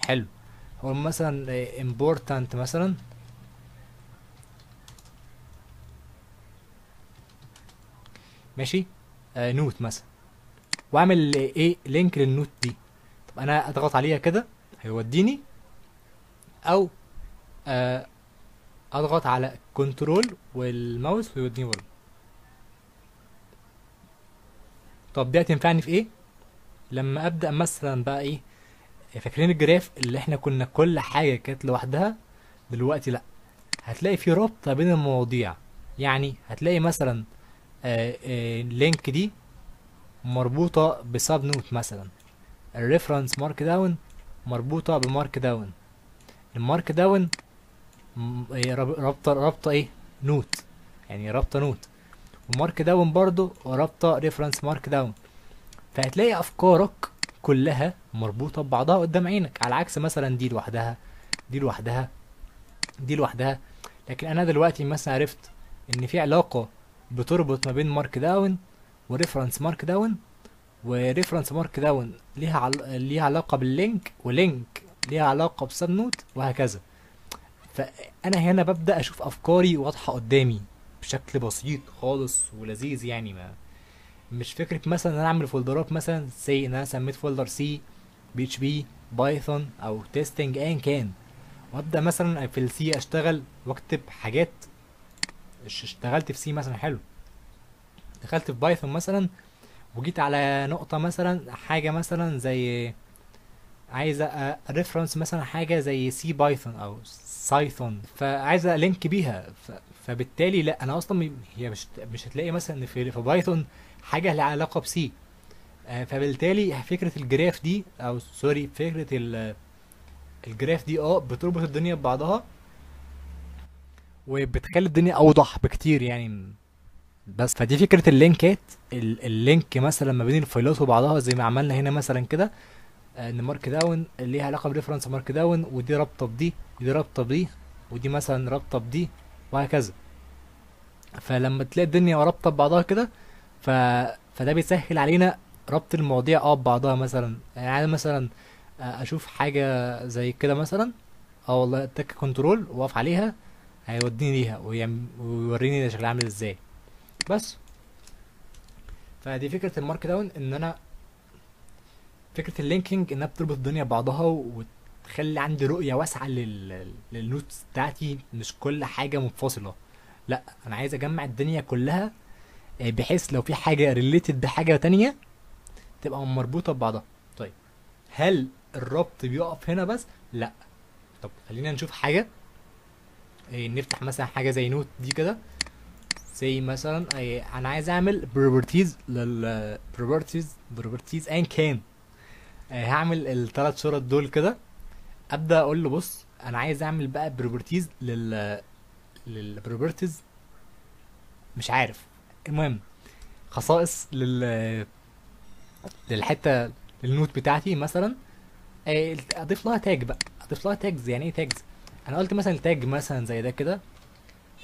حلو، هو مثلا important مثلا، ماشي، note مثلا، واعمل ايه link لل note دي. طب انا اضغط عليها كده هيوديني، او اضغط على control والماوس ويوديني برضه. طب دي هتنفعني في ايه؟ لما ابدا مثلا بقى ايه، فاكرين ال graph اللي احنا كنا كل حاجة كانت لوحدها؟ دلوقتي لا، هتلاقي في رابطه بين المواضيع. يعني هتلاقي مثلا link دي مربوطة ب sub note مثلا، ال reference markdown مربوطة ب markdown، ال markdown رابطه ايه، note، يعني رابطه note، و markdown برضو رابطه reference markdown. فهتلاقي افكارك كلها مربوطة ببعضها قدام عينك، على عكس مثلا دي لوحدها، دي لوحدها، دي لوحدها. لكن انا دلوقتي مثلا عرفت ان في علاقة بتربط ما بين markdown و reference markdown، و reference markdown ليها علاقة بال link، و link ليها علاقة ب sub note، وهكذا. فانا هنا ببدا اشوف افكاري واضحة قدامي بشكل بسيط خالص ولذيذ. يعني ما مش فكرة مثلا ان انا اعمل folderات مثلا سي ان انا سميت folder C PHP Python او testing ايا كان، وابدا مثلا في ال C اشتغل واكتب حاجات. اشتغلت في C مثلا، حلو، دخلت في Python مثلا وجيت على نقطة مثلا، حاجة مثلا زي عايز reference مثلا حاجة زي C Python او Cython، فعايز link بيها، فبالتالي لا انا اصلا هي مش هتلاقي مثلا في Python حاجة لها علاقة ب C، فبالتالي فكرة ال graph دي، او sorry فكرة ال graph دي بتربط الدنيا ببعضها وبتخلي الدنيا اوضح بكتير يعني. بس فدي فكرة ال linkات، ال link مثلا ما بين ال fileات وبعضها زي ما عملنا هنا مثلا كده، ان markdown ليها علاقة ب reference markdown، ودي رابطه بدي، ودي رابطه بدي، ودي مثلا رابطه بدي، وهكذا. فلما تلاقي الدنيا رابطه ببعضها كده، فده بيسهل علينا ربط المواضيع ببعضها. مثلا يعني مثلا اشوف حاجة زي كده مثلا، والله اتك control واقف عليها هيوديني ليها ويوريني شكلها عامل ازاي. بس فدي فكرة ال markdown، ان انا فكرة ال linking انها بتربط الدنيا ببعضها وتخلي عندي رؤية واسعة لل notes بتاعتي، مش كل حاجة منفصلة، لا انا عايز اجمع الدنيا كلها، بحيث لو في حاجة related بحاجة تانية تبقى مربوطة ببعضها. طيب هل الربط بيقف هنا بس؟ لا. طب خلينا نشوف حاجة، نفتح مثلا حاجة زي note دي كده، زي مثلا، انا عايز اعمل properties لل properties ايا كان، هعمل الثلاث شرط دول كده، ابدا اقول له بص انا عايز اعمل بقى properties لل properties، مش عارف، المهم خصائص للحتة لل note بتاعتي مثلا، اضيف لها tag بقى، اضيف لها tags. يعني ايه tags؟ انا قلت مثلا tag مثلا زي ده كده،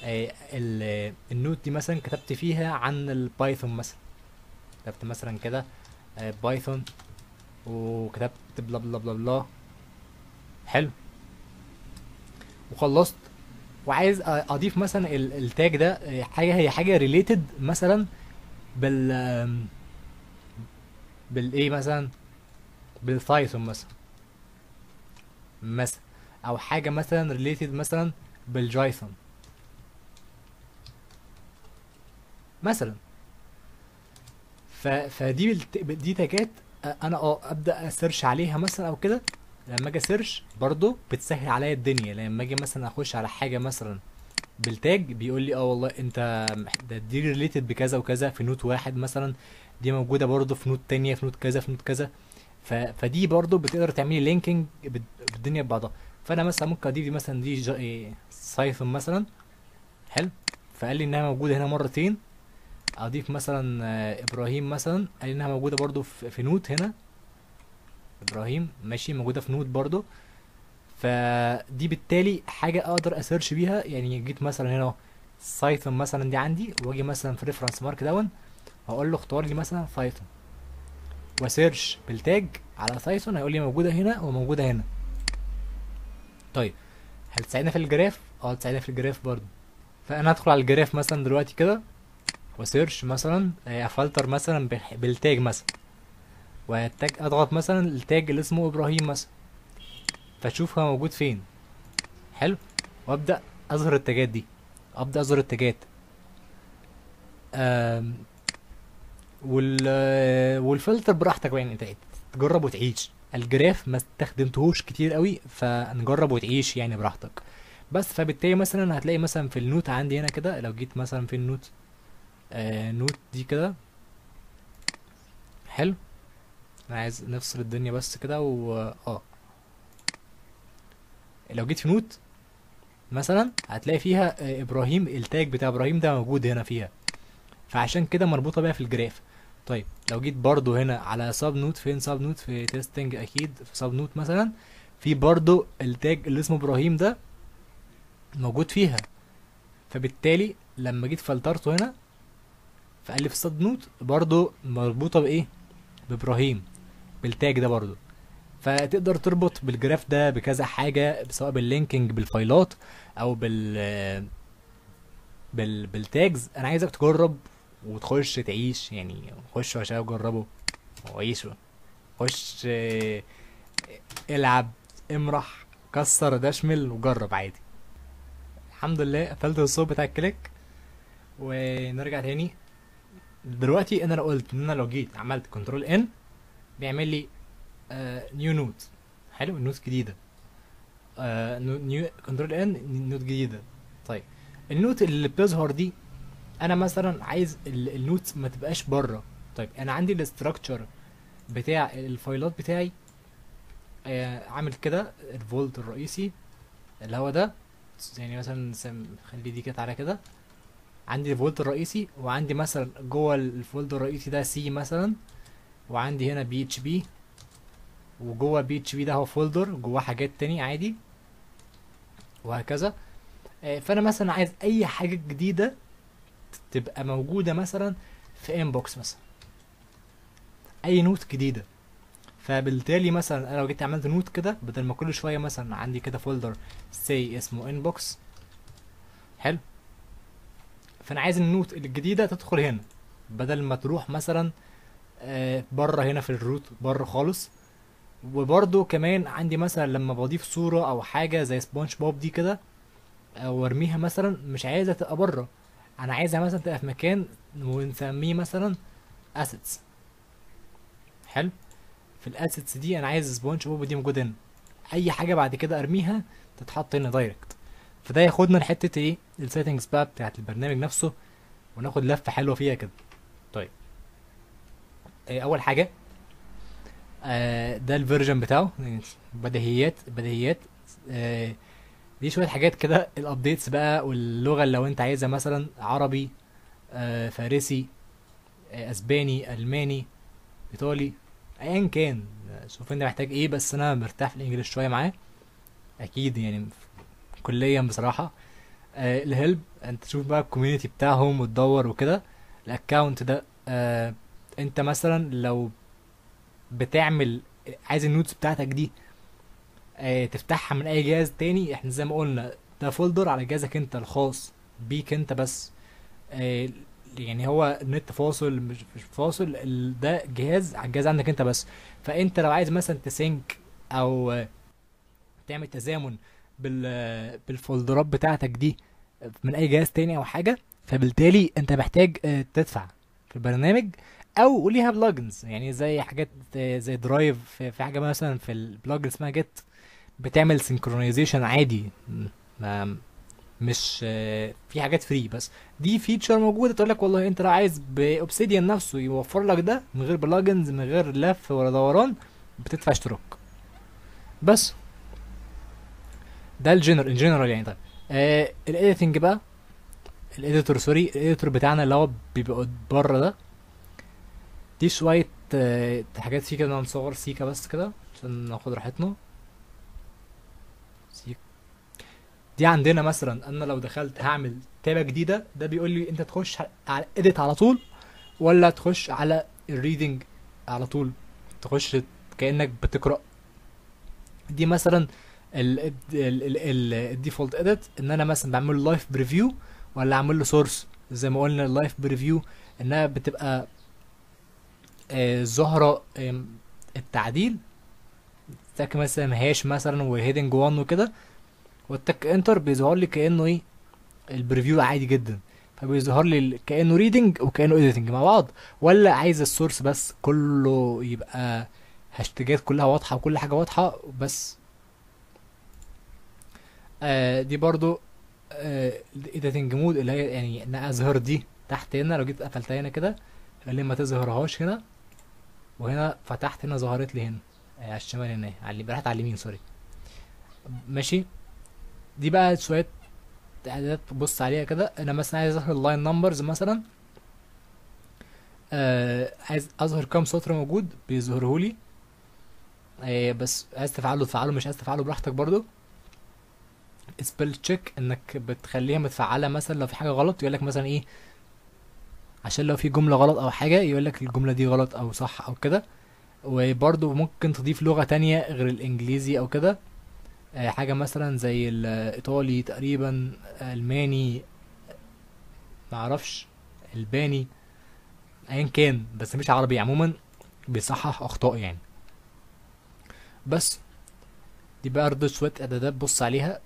ال note دي مثلا كتبت فيها عن ال Python مثلا، كتبت مثلا كده، Python، وكتبت blah blah blah blah، حلو، وخلصت. وعايز اضيف مثلا ال tag ده، حاجة، هي حاجة related مثلا بالايه مثلا، بال Python مثلا، او حاجة مثلا related مثلا بال JSON مثلا. فدي دي tagات، انا ابدا ا search عليها مثلا او كده، لما اجي search برضو بتسهل عليا الدنيا. لما اجي مثلا اخش على حاجة مثلا بال tag بيقول لي والله انت ده دي related بكذا وكذا في note واحد مثلا، دي موجودة برضو في note تانية، في note كذا، في note كذا. فدي برضو بتقدر تعملي linking بالدنيا ببعضها. فانا مثلا ممكن اضيف دي مثلا، دي Cython مثلا، حلو، فقال لي انها موجودة هنا مرتين. اضيف مثلا، ابراهيم مثلا، قال لي انها موجودة برضو في note هنا، ابراهيم ماشي موجودة في note برضو. فدي بالتالي حاجة اقدر ا search بيها. يعني جيت مثلا هنا Cython مثلا دي عندي، واجي مثلا في reference markdown هقول له اختار لي مثلا Cython، وا search بال tag على Cython، هيقول لي موجودة هنا وموجودة هنا. طيب هل تساعدنا في ال graph؟ تساعدنا في ال graph برضو. فانا هدخل على ال graph مثلا دلوقتي كده، وا search مثلا، افلتر مثلا بال tag مثلا، وال tag اضغط مثلا ال tag اللي اسمه ابراهيم مثلا، فاشوف هو موجود فين. حلو، وابدا اظهر التاجات دي، ابدا اظهر التاجات. والفلتر براحتك بقى، يعني انت تجرب وتعيش. ال graph ما استخدمتهوش كتير قوي، فنجرب وتعيش يعني براحتك بس. فبالتالي مثلا هتلاقي مثلا في ال note عندي هنا كده، لو جيت مثلا في ال note، note دي كده، حلو، انا عايز نفصل الدنيا بس كده و لو جيت في note مثلا هتلاقي فيها، ابراهيم، ال tag بتاع ابراهيم ده موجود هنا فيها، فعشان كده مربوطة بيها في ال graph. طيب لو جيت برضو هنا على sub note، فين sub note؟ في testing اكيد، في sub note مثلا في برضو ال tag اللي اسمه ابراهيم ده موجود فيها، فبالتالي لما جيت فلترته هنا فقال لي في sub note برضو مربوطة بايه؟ بابراهيم، بال tag ده برضو. فتقدر تربط بال graph ده بكذا حاجة، سواء بال linking بالفايلات او بال tags. انا عايزك تجرب وتخش تعيش، يعني خشوا عشان تجربوا وعيشوا، خش، العب، امرح، كسر، دشمل، وجرب عادي. الحمد لله قفلت الصوت بتاع ال click. ونرجع تاني دلوقتي. انا لو قلت ان انا لو جيت عملت control N بيعمل لي، new note، حلو، note جديدة، new control N note جديدة. طيب ال note اللي بتظهر دي انا مثلا عايز ال note ما تبقاش بره. طيب انا عندي ال structure بتاع الفايلات بتاعي، عامل كده، ال folder الرئيسي اللي هو ده، يعني مثلا خلي دي كده على كده، عندي ال folder الرئيسي، وعندي مثلا جوه ال folder الرئيسي ده C مثلا، وعندي هنا PHP، وجوه PHP ده هو folder جواه حاجات تاني عادي وهكذا. فانا مثلا عايز اي حاجة جديدة تبقى موجودة مثلا في inbox مثلا، اي note جديدة. فبالتالي مثلا انا لو جيت عملت note كده، بدل ما كل شوية مثلا عندي كده folder سي اسمه inbox، حلو، فانا عايز ال note الجديدة تدخل هنا بدل ما تروح مثلا، بره هنا في ال root بره خالص. وبرده كمان عندي مثلا لما بضيف صوره او حاجة زي سبونج بوب دي كده، وارميها مثلا، مش عايزها تبقى بره، انا عايزها مثلا تبقى في مكان ونسميه مثلا assets. حلو، في ال assets دي انا عايز سبونج بوب دي موجودة هنا، اي حاجة بعد كده ارميها تتحط هنا direct. فده ياخدنا لحته ايه؟ ال settings بقى بتاعت البرنامج نفسه، وناخد لفه حلوة فيها كده. طيب اول حاجة، ده ال version بتاعه، بديهيات، دي شوية حاجات كده، ال updates بقى واللغة اللي لو انت عايزها مثلا عربي، فارسي، اسباني، الماني، ايطالي، ايا كان، شوف انت محتاج ايه. بس انا مرتاح في ال English شوية معاه اكيد، يعني كليا بصراحة. ال help انت تشوف بقى ال community بتاعهم وتدور وكده. ال account ده، انت مثلا لو عايز ال notes بتاعتك دي، تفتحها من اي جهاز تاني، احنا زي ما قلنا ده folder على جهازك انت الخاص بيك انت بس، يعني هو النت فاصل مش فاصل، ده جهاز على الجهاز عندك انت بس. فانت لو عايز مثلا ت sync او تعمل تزامن بالفولدرات بتاعتك دي من اي جهاز تاني او حاجة، فبالتالي انت محتاج تدفع. في البرنامج، او ليها plugins، يعني زي حاجات زي Drive، في حاجة مثلا في ال plugin اسمها Git بتعمل synchronization عادي، ما مش في حاجات free، بس دي feature موجودة تقول لك والله انت لو عايز ب Obsidian نفسه يوفر لك ده من غير plugins، من غير لف ولا دوران، بتدفع اشتراك بس. ده ال general in general يعني. طيب ال editing بقى، ال editor sorry، ال editor بتاعنا اللي هو بيبقى بره ده، دي شوية حاجات فيه كده، نصور سيكا بس كده عشان ناخد راحتنا. سيكا دي عندنا مثلا انا لو دخلت هعمل تابه جديدة، ده بيقول لي انت تخش على edit على طول ولا تخش على ال reading على طول، تخش كانك بتقرا. دي مثلا ال default edit، ان انا مثلا بعمل له live preview ولا اعمل له source. زي ما قلنا ال live preview انها بتبقى ظاهره، التعديل تك مثلا hash مثلا و heading 1 وكده، والتك enter بيظهر لي كانه ايه ال preview عادي جدا، فبيظهر لي كانه reading وكانه editing مع بعض. ولا عايز ال source بس كله يبقى هاشتاجات كلها واضحة وكل حاجة واضحة بس. دي برضو editing mode اللي هي يعني ان اظهر دي تحت هنا، لو جيت قفلتها هنا كده قال لي ما تظهرهاش هنا، وهنا فتحت هنا ظهرت لي هنا، على الشمال هنا، على اللي راحت على اليمين sorry. ماشي، دي بقى شوية اعدادات تبص عليها كده. انا مثلا عايز اظهر ال line numbers مثلا، عايز اظهر كام سطر موجود بيظهرهولي، بس عايز تفعله تفعله، مش عايز تفعله براحتك. برضو spell check انك بتخليها متفعله، مثلا لو في حاجة غلط يقولك مثلا ايه، عشان لو في جملة غلط او حاجة يقولك الجملة دي غلط او صح او كده. وبرضو ممكن تضيف لغة تانية غير الانجليزي او كده، حاجة مثلا زي الايطالي تقريبا، الماني، معرفش، الباني، ايا كان، بس مش عربي عموما، بيصحح اخطاء يعني. بس دي بقى برضه شوية اعدادات بص عليها.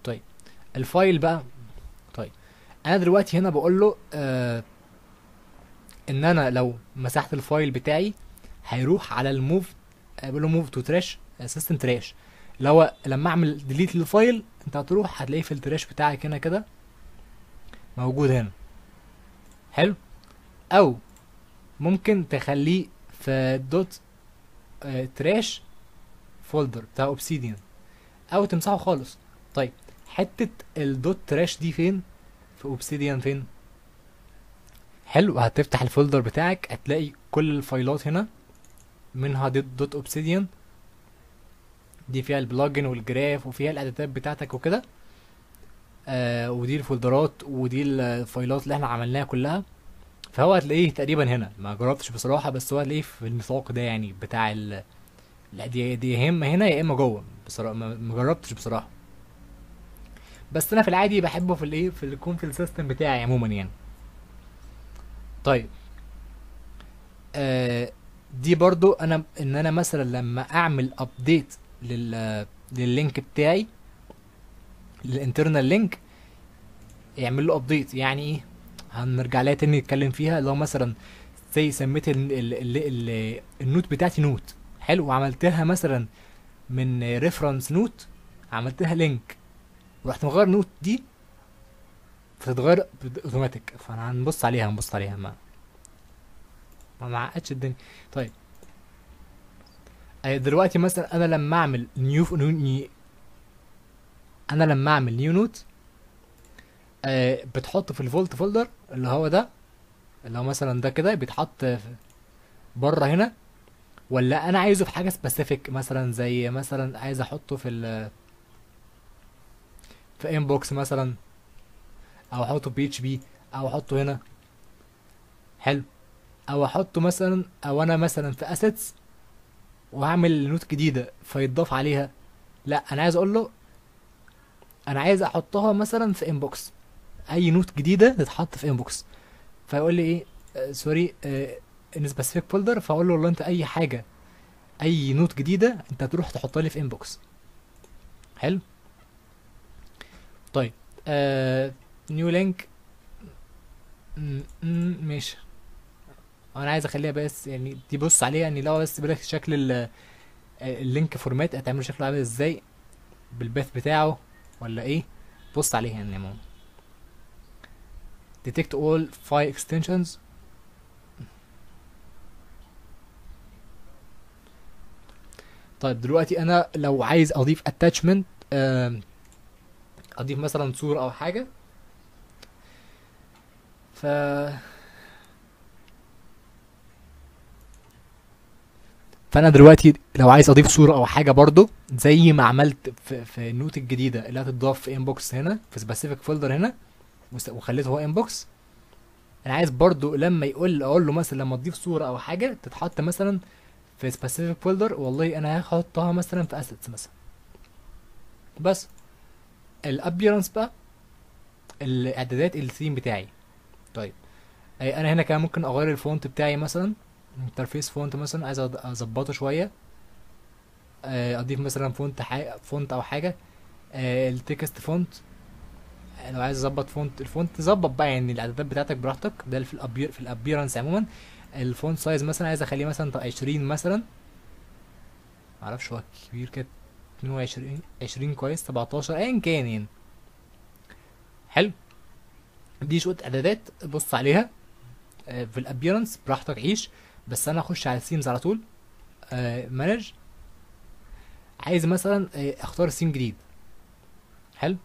طيب ال file بقى، طيب انا دلوقتي هنا بقول له ان انا لو مسحت ال file بتاعي هيروح على ال move، بقول له move to trash، system trash، اللي هو لما اعمل delete لل file انت هتروح هتلاقيه في ال trash بتاعك هنا كده موجود هنا. حلو. او ممكن تخليه في dot trash folder بتاع Obsidian، او تمسحه خالص. طيب حتة ال dot trash دي فين في Obsidian؟ فين؟ حلو، هتفتح ال folder بتاعك هتلاقي كل الفايلات هنا، منها دي dot Obsidian، دي فيها ال plugin وال graph وفيها الاعدادات بتاعتك وكده، ودي الفولدرات ودي الفايلات اللي احنا عملناها كلها. فهو هتلاقيه تقريبا هنا، ما جربتش بصراحة، بس هو هتلاقيه في النطاق ده يعني بتاع ال، لا دي يا اما هنا يا اما جوه بصراحة، ما جربتش بصراحة، بس انا في العادي بحبه في الايه، في يكون في ال system بتاعي عموما يعني. طيب دي برضو انا ان انا مثلا لما اعمل update لل link بتاعي، لل internal link، يعمل له update. يعني ايه؟ هنرجع لها تاني نتكلم فيها. اللي هو مثلا زي سميت ال note بتاعتي note، حلو، وعملتها مثلا من reference note عملتها link، ورحت مغير note دي فتتغير اوتوماتيك. فانا هنبص عليها، هنبص عليها، ما معقدش الدنيا. طيب دلوقتي مثلا انا لما اعمل new، انا لما اعمل new note، بتحط في ال vault folder اللي هو ده، اللي هو مثلا ده كده بيتحط بره هنا، ولا انا عايزه في حاجة specific، مثلا زي مثلا عايز احطه في في inbox مثلا، او احطه PHP، او احطه هنا. حلو، او احطه مثلا، او انا مثلا في assets وهعمل note جديدة فيتضاف عليها. لا، انا عايز اقول له انا عايز احطها مثلا في inbox، اي note جديدة تتحط في inbox. فيقول لي ايه؟ sorry، in specific folder. فاقول له والله انت اي حاجة، اي note جديدة انت هتروح تحطها لي في inbox. حلو. طيب new link ماشي. انا عايز اخليها بس يعني تبص عليها، يعني لو بس بالك شكل ال link format هتعمل شكله عامل ازاي بال path بتاعه ولا ايه. بص عليها يعني عموما. detect all file extensions. طيب دلوقتي انا لو عايز اضيف attachment، اضيف مثلا صورة او حاجة، فانا دلوقتي لو عايز اضيف صورة او حاجة برضو زي ما عملت في ال note الجديدة اللي هتتضاف في inbox هنا في specific folder هنا، وخليته هو inbox. انا عايز برضو لما اقول له مثلا لما تضيف صورة او حاجة تتحط مثلا في specific folder، والله انا هحطها مثلا في assets مثلا. بس ال appearance بقى الاعدادات الثيم بتاعي. طيب انا هنا كمان ممكن اغير ال font بتاعي مثلا، interface font مثلا عايز اظبطه شوية، اضيف مثلا font او حاجة، ال text font لو عايز اظبط font، ال font ظبط بقى يعني الاعدادات بتاعتك براحتك. ده في ال appearance عموما. ال font size مثلا عايز اخليه مثلا 20 مثلا، معرفش هو كبير كده، 22، 20 كويس، 17 ايا كان يعني. حلو، دي شوية اعدادات بص عليها، في ال appearance براحتك عيش. بس انا اخش على ال themes على طول، manage، عايز مثلا، اختار ثيم جديد. حلو،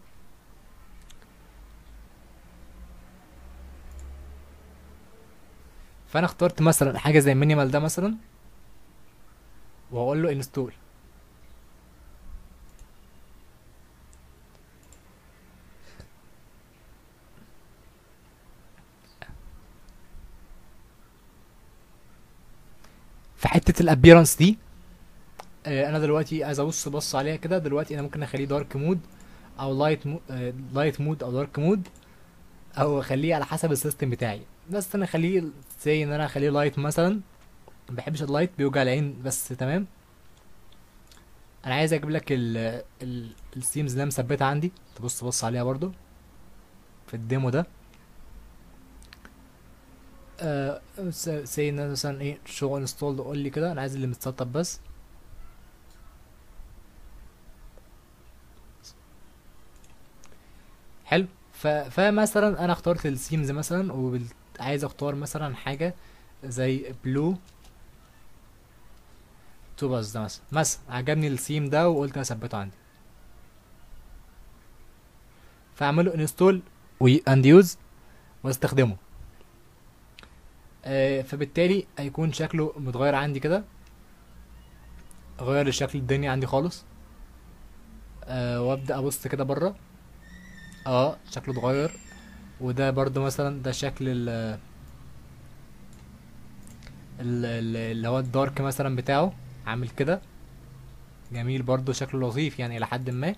فانا اخترت مثلا حاجة زي minimal ده مثلا، واقول له install. في حتة ال appearance دي، انا دلوقتي عايز ابص بص عليها كده. دلوقتي انا ممكن اخليه dark mode او light mode او dark mode، او اخليه على حسب ال system بتاعي. بس انا اخليه زي ان انا اخليه light مثلا، ما بحبش ال light بيوجع العين، بس تمام. انا عايز اجيب لك ال themes اللي انا مثبتها عندي، تبص بص عليها برضو في ال demo ده. سي ان انا مثلا ايه show install، قول لي كده انا عايز اللي متسطب بس. حلو، فمثلا انا اخترت ال themes مثلا، وعايز اختار مثلا حاجة زي Blue Topaz ده مثلا عجبني الثيم ده وقلت اثبته عندي، فاعمله install and use واستخدمه. فبالتالي هيكون شكله متغير عندي كده، غير الشكل الدنيا عندي خالص. وابدا ابص كده بره، شكله اتغير. وده برضو مثلا ده شكل اللي هو ال dark مثلا بتاعه عامل كده، جميل برضو شكله لطيف يعني الى حد ما.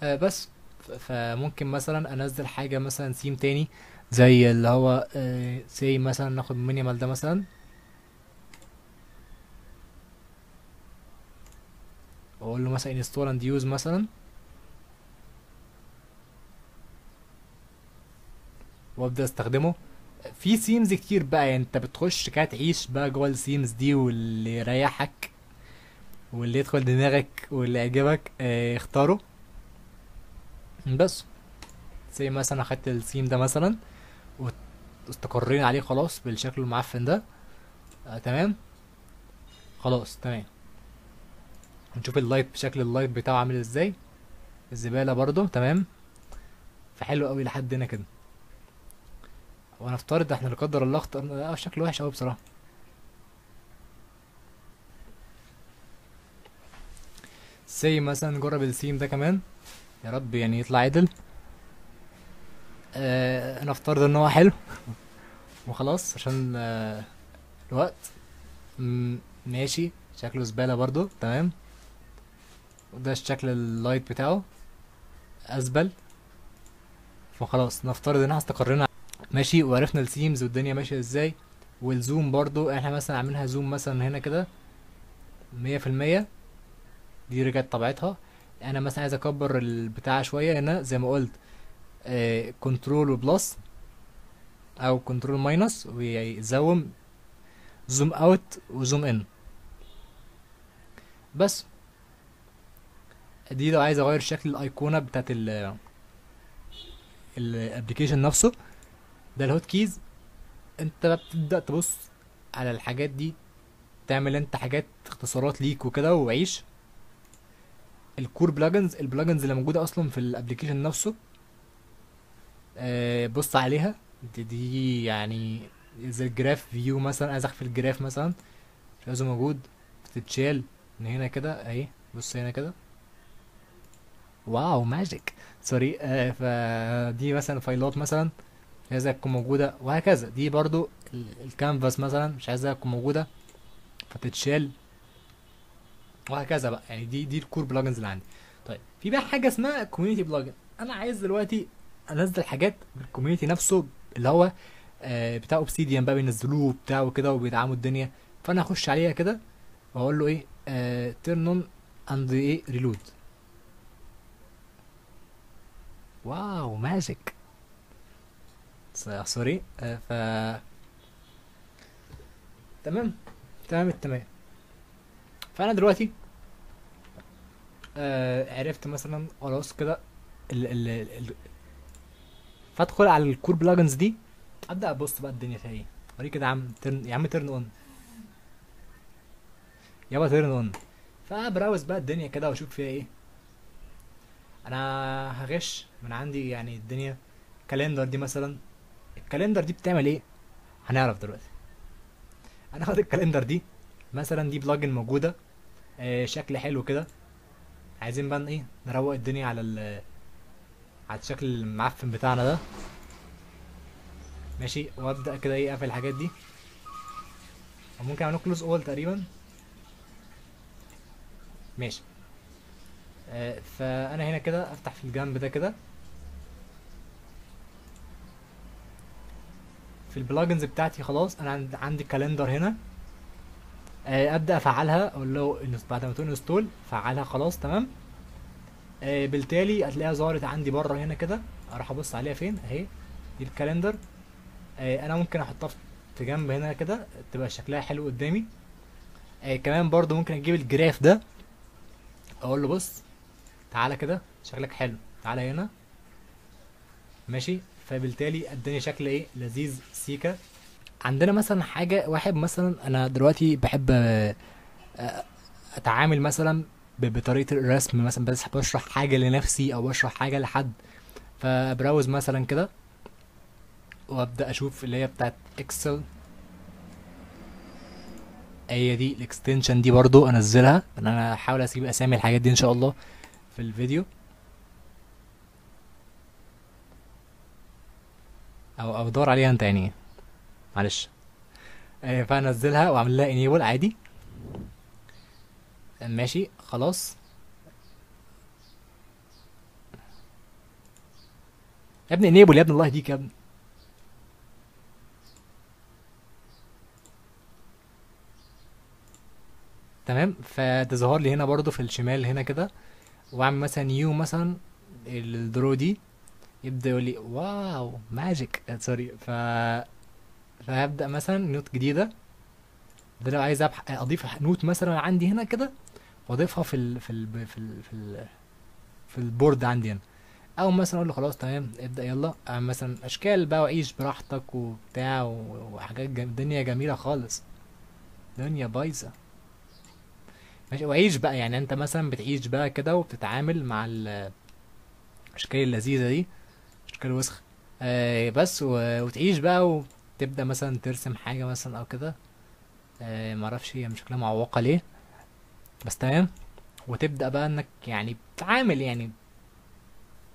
بس فممكن مثلا انزل حاجة مثلا سيم تاني زي اللي هو، سي مثلا ناخد minimal ده مثلا، واقول له مثلا install and use مثلا، وابدا استخدمه. في themes كتير بقى، يعني انت بتخش كده تعيش بقى جوه ال themes دي، واللي يريحك واللي يدخل دماغك واللي يعجبك، اختاره. بس زي مثلا اخدت الثيم ده مثلا واستقرينا عليه خلاص بالشكل المعفن ده، تمام خلاص تمام. نشوف ال light، شكل ال light بتاعه عامل ازاي، الزبالة برضو تمام. فحلو قوي لحد هنا كده. ونفترض احنا لا قدر الله اخترنا، شكله وحش قوي بصراحة. سي مثلا نجرب السيم ده كمان، يا رب يطلع عدل. نفترض ان هو حلو وخلاص عشان، الوقت. ماشي، شكله زبالة برضو تمام. وده الشكل ال light بتاعه ازبل. فخلاص نفترض ان احنا استقرينا ماشي، وعرفنا ال themes والدنيا ماشية ازاي. وال zoom برضو احنا مثلا عاملينها zoom مثلا هنا كده مية في المية، دي رجعت طبيعتها. انا مثلا عايز اكبر البتاع شوية هنا زي ما قلت، control و plus او control minus وي zoom، zoom out و zoom in. بس دي لو عايز اغير شكل الايقونه بتاعت ال application نفسه. ده ال hotkeys. انت بقى بتبدا تبص على الحاجات دي، تعمل انت حاجات اختصارات ليك وكده وعيش. ال core plugins، ال plugins اللي موجودة اصلا في ال application نفسه، بص عليها. دي يعني زي ال graph view مثلا، عايز اخفي ال graph مثلا مش عايزه موجود، بتتشال من هنا كده اهي. بص هنا كده، wow magic، sorry. فدي مثلا فايلات مثلا مش عايزها تكون موجودة وهكذا. دي برضو الكانفاس مثلا مش عايزها تكون موجودة فتتشال وهكذا بقى. يعني دي ال core plugins اللي عندي. طيب في بقى حاجة اسمها community plugin. انا عايز دلوقتي انزل حاجات من ال community نفسه اللي هو بتاع Obsidian بقى، بينزلوه وبتاع وكده وبيدعموا الدنيا. فانا هخش عليها كده واقول له ايه، turn on and ايه reload. wow magic، sorry. ف تمام تمام التمام. فانا دلوقتي عرفت مثلا خلاص كده فادخل على ال core plugins دي، ابدا ابص بقى الدنيا فيها ايه. اوريك كده يا عم، turn يا عم، turn on يابا، turn on. ف browse بقى الدنيا كده واشوف فيها ايه. انا هغش من عندي يعني الدنيا. calendar دي مثلا، ال calendar دي بتعمل ايه هنعرف دلوقتي. انا هاخد ال calendar دي مثلا، دي plugin موجودة، شكل حلو كده. عايزين بقى ايه، نروق الدنيا على على الشكل المعفن بتاعنا ده، ماشي. وابدا كده ايه، اقفل الحاجات دي، او ممكن اعمل close all تقريبا، ماشي. فانا هنا كده افتح في الجنب ده كده في ال plugins بتاعتي. خلاص انا عندي calendar هنا، ابدا افعلها، اقول له بعد ما تقول install فعلها، خلاص تمام. بالتالي هتلاقيها ظهرت عندي بره هنا كده. اروح ابص عليها فين، اهي دي ال calendar. انا ممكن احطها في جنب هنا كده تبقى شكلها حلو قدامي. كمان برضو ممكن اجيب ال graph ده، اقول له بص تعالى كده شكلك حلو، تعالى هنا، ماشي. فبالتالي اداني شكل ايه لذيذ سيكا. عندنا مثلا حاجة واحد مثلا انا دلوقتي بحب، اتعامل مثلا بطريقة الرسم مثلا، بس بشرح حاجة لنفسي او بشرح حاجة لحد، ف browse مثلا كده وابدا اشوف اللي هي بتاعت Excel، هي دي ال extension دي برضو انزلها. انا هحاول اسيب اسامي الحاجات دي ان شاء الله في الفيديو، او دور عليها انت يعني، معلش. فانزلها واعمل لها enable عادي، ماشي خلاص. يا ابني enable يا ابني، الله يهديك يا ابني. تمام، فتظهر لي هنا برضو في الشمال هنا كده، واعمل مثلا new مثلا ال draw دي، يبدا يقول لي wow magic، sorry. فهبدا مثلا note جديدة. ده لو عايز اضيف note مثلا عندي هنا كده، واضيفها في ال board عندي هنا، او مثلا اقول له خلاص تمام ابدا يلا اعمل مثلا اشكال بقى وعيش براحتك وبتاع وحاجات دنيا جميلة خالص، دنيا بايظة ماشي. وعيش بقى، يعني انت مثلا بتعيش بقى كده وبتتعامل مع الاشكال اللذيذة دي، اشكال وسخ، بس وتعيش بقى وتبدا مثلا ترسم حاجة مثلا او كده، معرفش هي شكلها معوقه ليه بس تمام. وتبدا بقى انك بتتعامل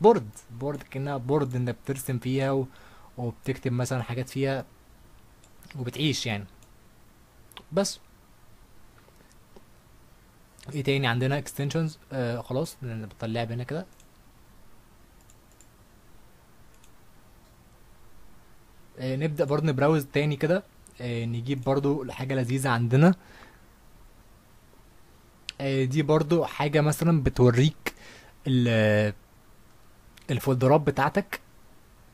board كانها board انت بترسم فيها وبتكتب مثلا حاجات فيها وبتعيش يعني. بس ايه تاني عندنا extensions؟ خلاص نبطل اللعب هنا كده. نبدأ برضه ن browse تاني كده، نجيب برضه حاجة لذيذة عندنا. دي برضه حاجة مثلا بتوريك الفولدرات بتاعتك.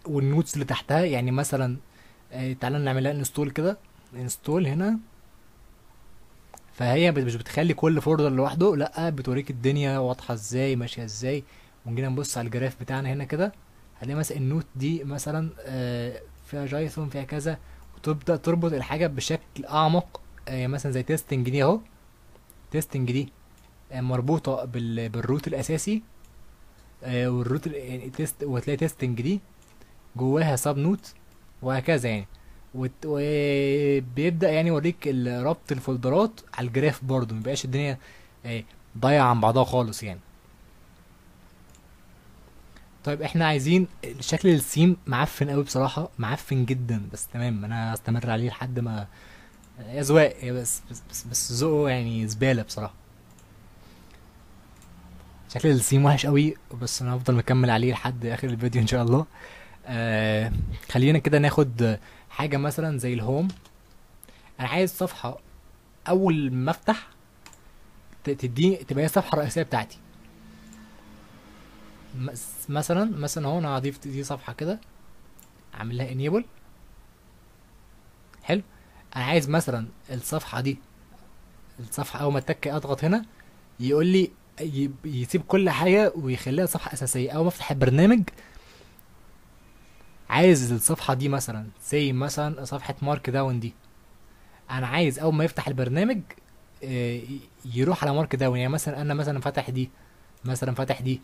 وال notes اللي تحتها. يعني مثلا تعالى نعملها install كده، install هنا. فهي مش بتخلي كل folder لوحده، لا بتوريك الدنيا واضحة ازاي ماشية ازاي. ونجينا نبص على ال graph بتاعنا هنا كده، هنلاقي مثلا ال note دي مثلا فيها JSON فيها كذا، وتبدا تربط الحاجة بشكل اعمق. مثلا زي testing دي اهو، testing دي مربوطة بال root الاساسي، وال root يعني test، وهتلاقي testing دي جواها sub note وهكذا يعني. وبيبدا يعني يوريك ربط الفولدرات على ال graph برضو، مبقاش الدنيا ضايعة عن بعضها خالص يعني. طيب احنا عايزين شكل السيم معفن قوي بصراحة، معفن جدا، بس تمام انا هستمر عليه لحد ما اذواق، بس بس بس, بس ذوقه يعني زبالة بصراحة. شكل السيم وحش قوي، بس انا هفضل مكمل عليه لحد اخر الفيديو ان شاء الله. خلينا كده ناخد حاجة مثلا زي ال home. انا عايز صفحة اول ما افتح تديني تبقى هي الصفحة الرئيسية بتاعتي. مثلا اهو انا هضيف دي صفحة كده، اعمل لها enable. حلو. انا عايز مثلا الصفحة دي، الصفحة اول ما اتك اضغط هنا يقول لي يسيب كل حاجة ويخليها صفحة اساسية. اول ما افتح البرنامج عايز الصفحة دي مثلا زي مثلا صفحة markdown دي، انا عايز اول ما يفتح البرنامج، يروح على markdown. يعني مثلا انا مثلا فاتح دي، مثلا فاتح دي،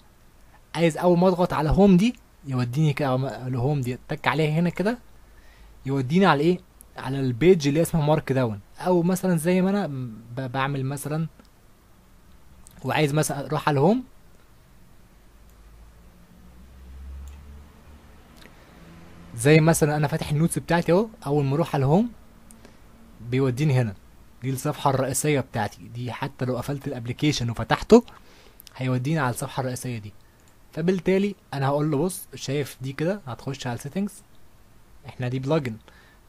عايز اول ما اضغط على home دي يوديني كده، ال home دي اتك عليها هنا كده يوديني على ايه، على ال page اللي اسمها markdown. او مثلا زي ما انا بعمل مثلا وعايز مثلا اروح على ال home، زي مثلا انا فاتح ال notes بتاعتي اهو، اول ما اروح على ال home بيوديني هنا، دي الصفحة الرئيسية بتاعتي دي. حتى لو قفلت ال application وفتحته هيوديني على الصفحة الرئيسية دي. فبالتالي انا هقول له بص شايف دي كده، هتخش على ال settings، احنا دي plugin،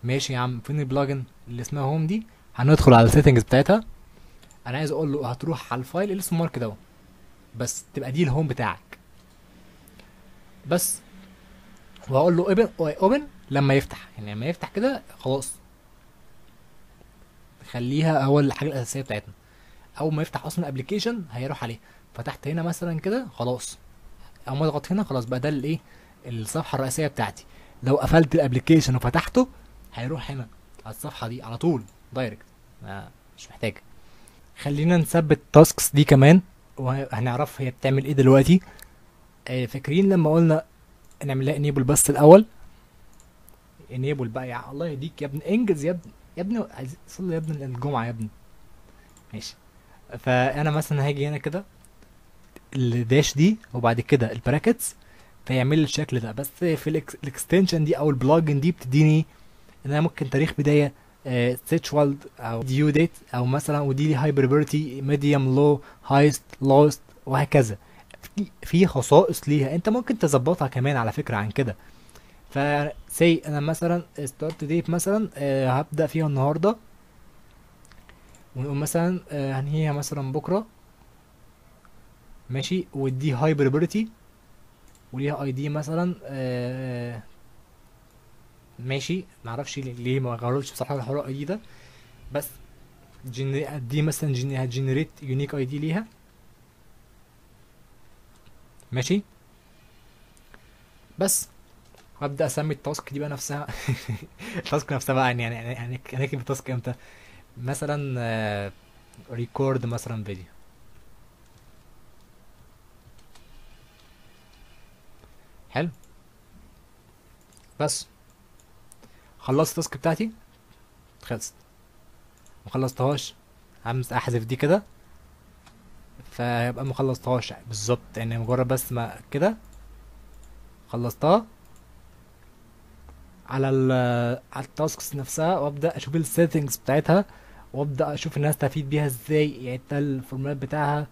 ماشي يا عم، فين ال plugin اللي اسمها home دي؟ هندخل على ال settings بتاعتها. انا عايز اقول له هتروح على ال file اللي اسمه markdown، بس تبقى دي ال home بتاعك بس. وهقول له open لما يفتح، يعني لما يفتح كده خلاص خليها هو الحاجة الاساسية بتاعتنا. اول ما يفتح اصلا ال application هيروح عليه. فتحت هنا مثلا كده خلاص، اول ما اضغط هنا خلاص بقى ده الايه، الصفحة الرئيسية بتاعتي. لو قفلت ال application وفتحته هيروح هنا على الصفحة دي على طول direct، مش محتاج. خلينا نثبت tasks دي كمان وهنعرف هي بتعمل ايه دلوقتي. فاكرين لما قلنا نعمل لها enable بس الاول؟ enable بقى، يا الله يهديك يا ابني، انجز يا ابني، يا ابني عايز صلي يا ابني الجمعة يا ابني. ماشي. فانا مثلا هاجي هنا كده ال dash دي وبعد كده ال brackets، فيعمل لي الشكل ده. بس في ال extension دي او ال plugin دي بتديني ان انا ممكن تاريخ بداية، scheduled او due date، او مثلا ودي لي high priority، medium، low، highest، lowest وهكذا. في خصائص ليها انت ممكن تظبطها كمان على فكرة عن كده. ف say انا مثلا start date مثلا، هبدا فيها النهارده، ونقول مثلا، هنهيها مثلا بكره، ماشي. ودي high priority وليها ID مثلا، ماشي. معرفش ليه ما غيرتش بصراحة الحوار ID ده، بس دي مثلا هت generate unique ID ليها، ماشي. بس وابدا اسمي ال task دي بقى نفسها. ال task نفسها بقى يعني هنكتب ال task امتى؟ مثلا، record مثلا فيديو. حلو. بس خلصت ال task بتاعتي، خلصت. ما خلصتهاش، همسح احذف دي كده، فيبقى ما خلصتهاش بالظبط، يعني مجرد بس ما كده خلصتها على على ال tasks نفسها، وابدا اشوف ال settings بتاعتها، وابدا اشوف الناس تستفيد بيها ازاي، يعني ده ال format بتاعها.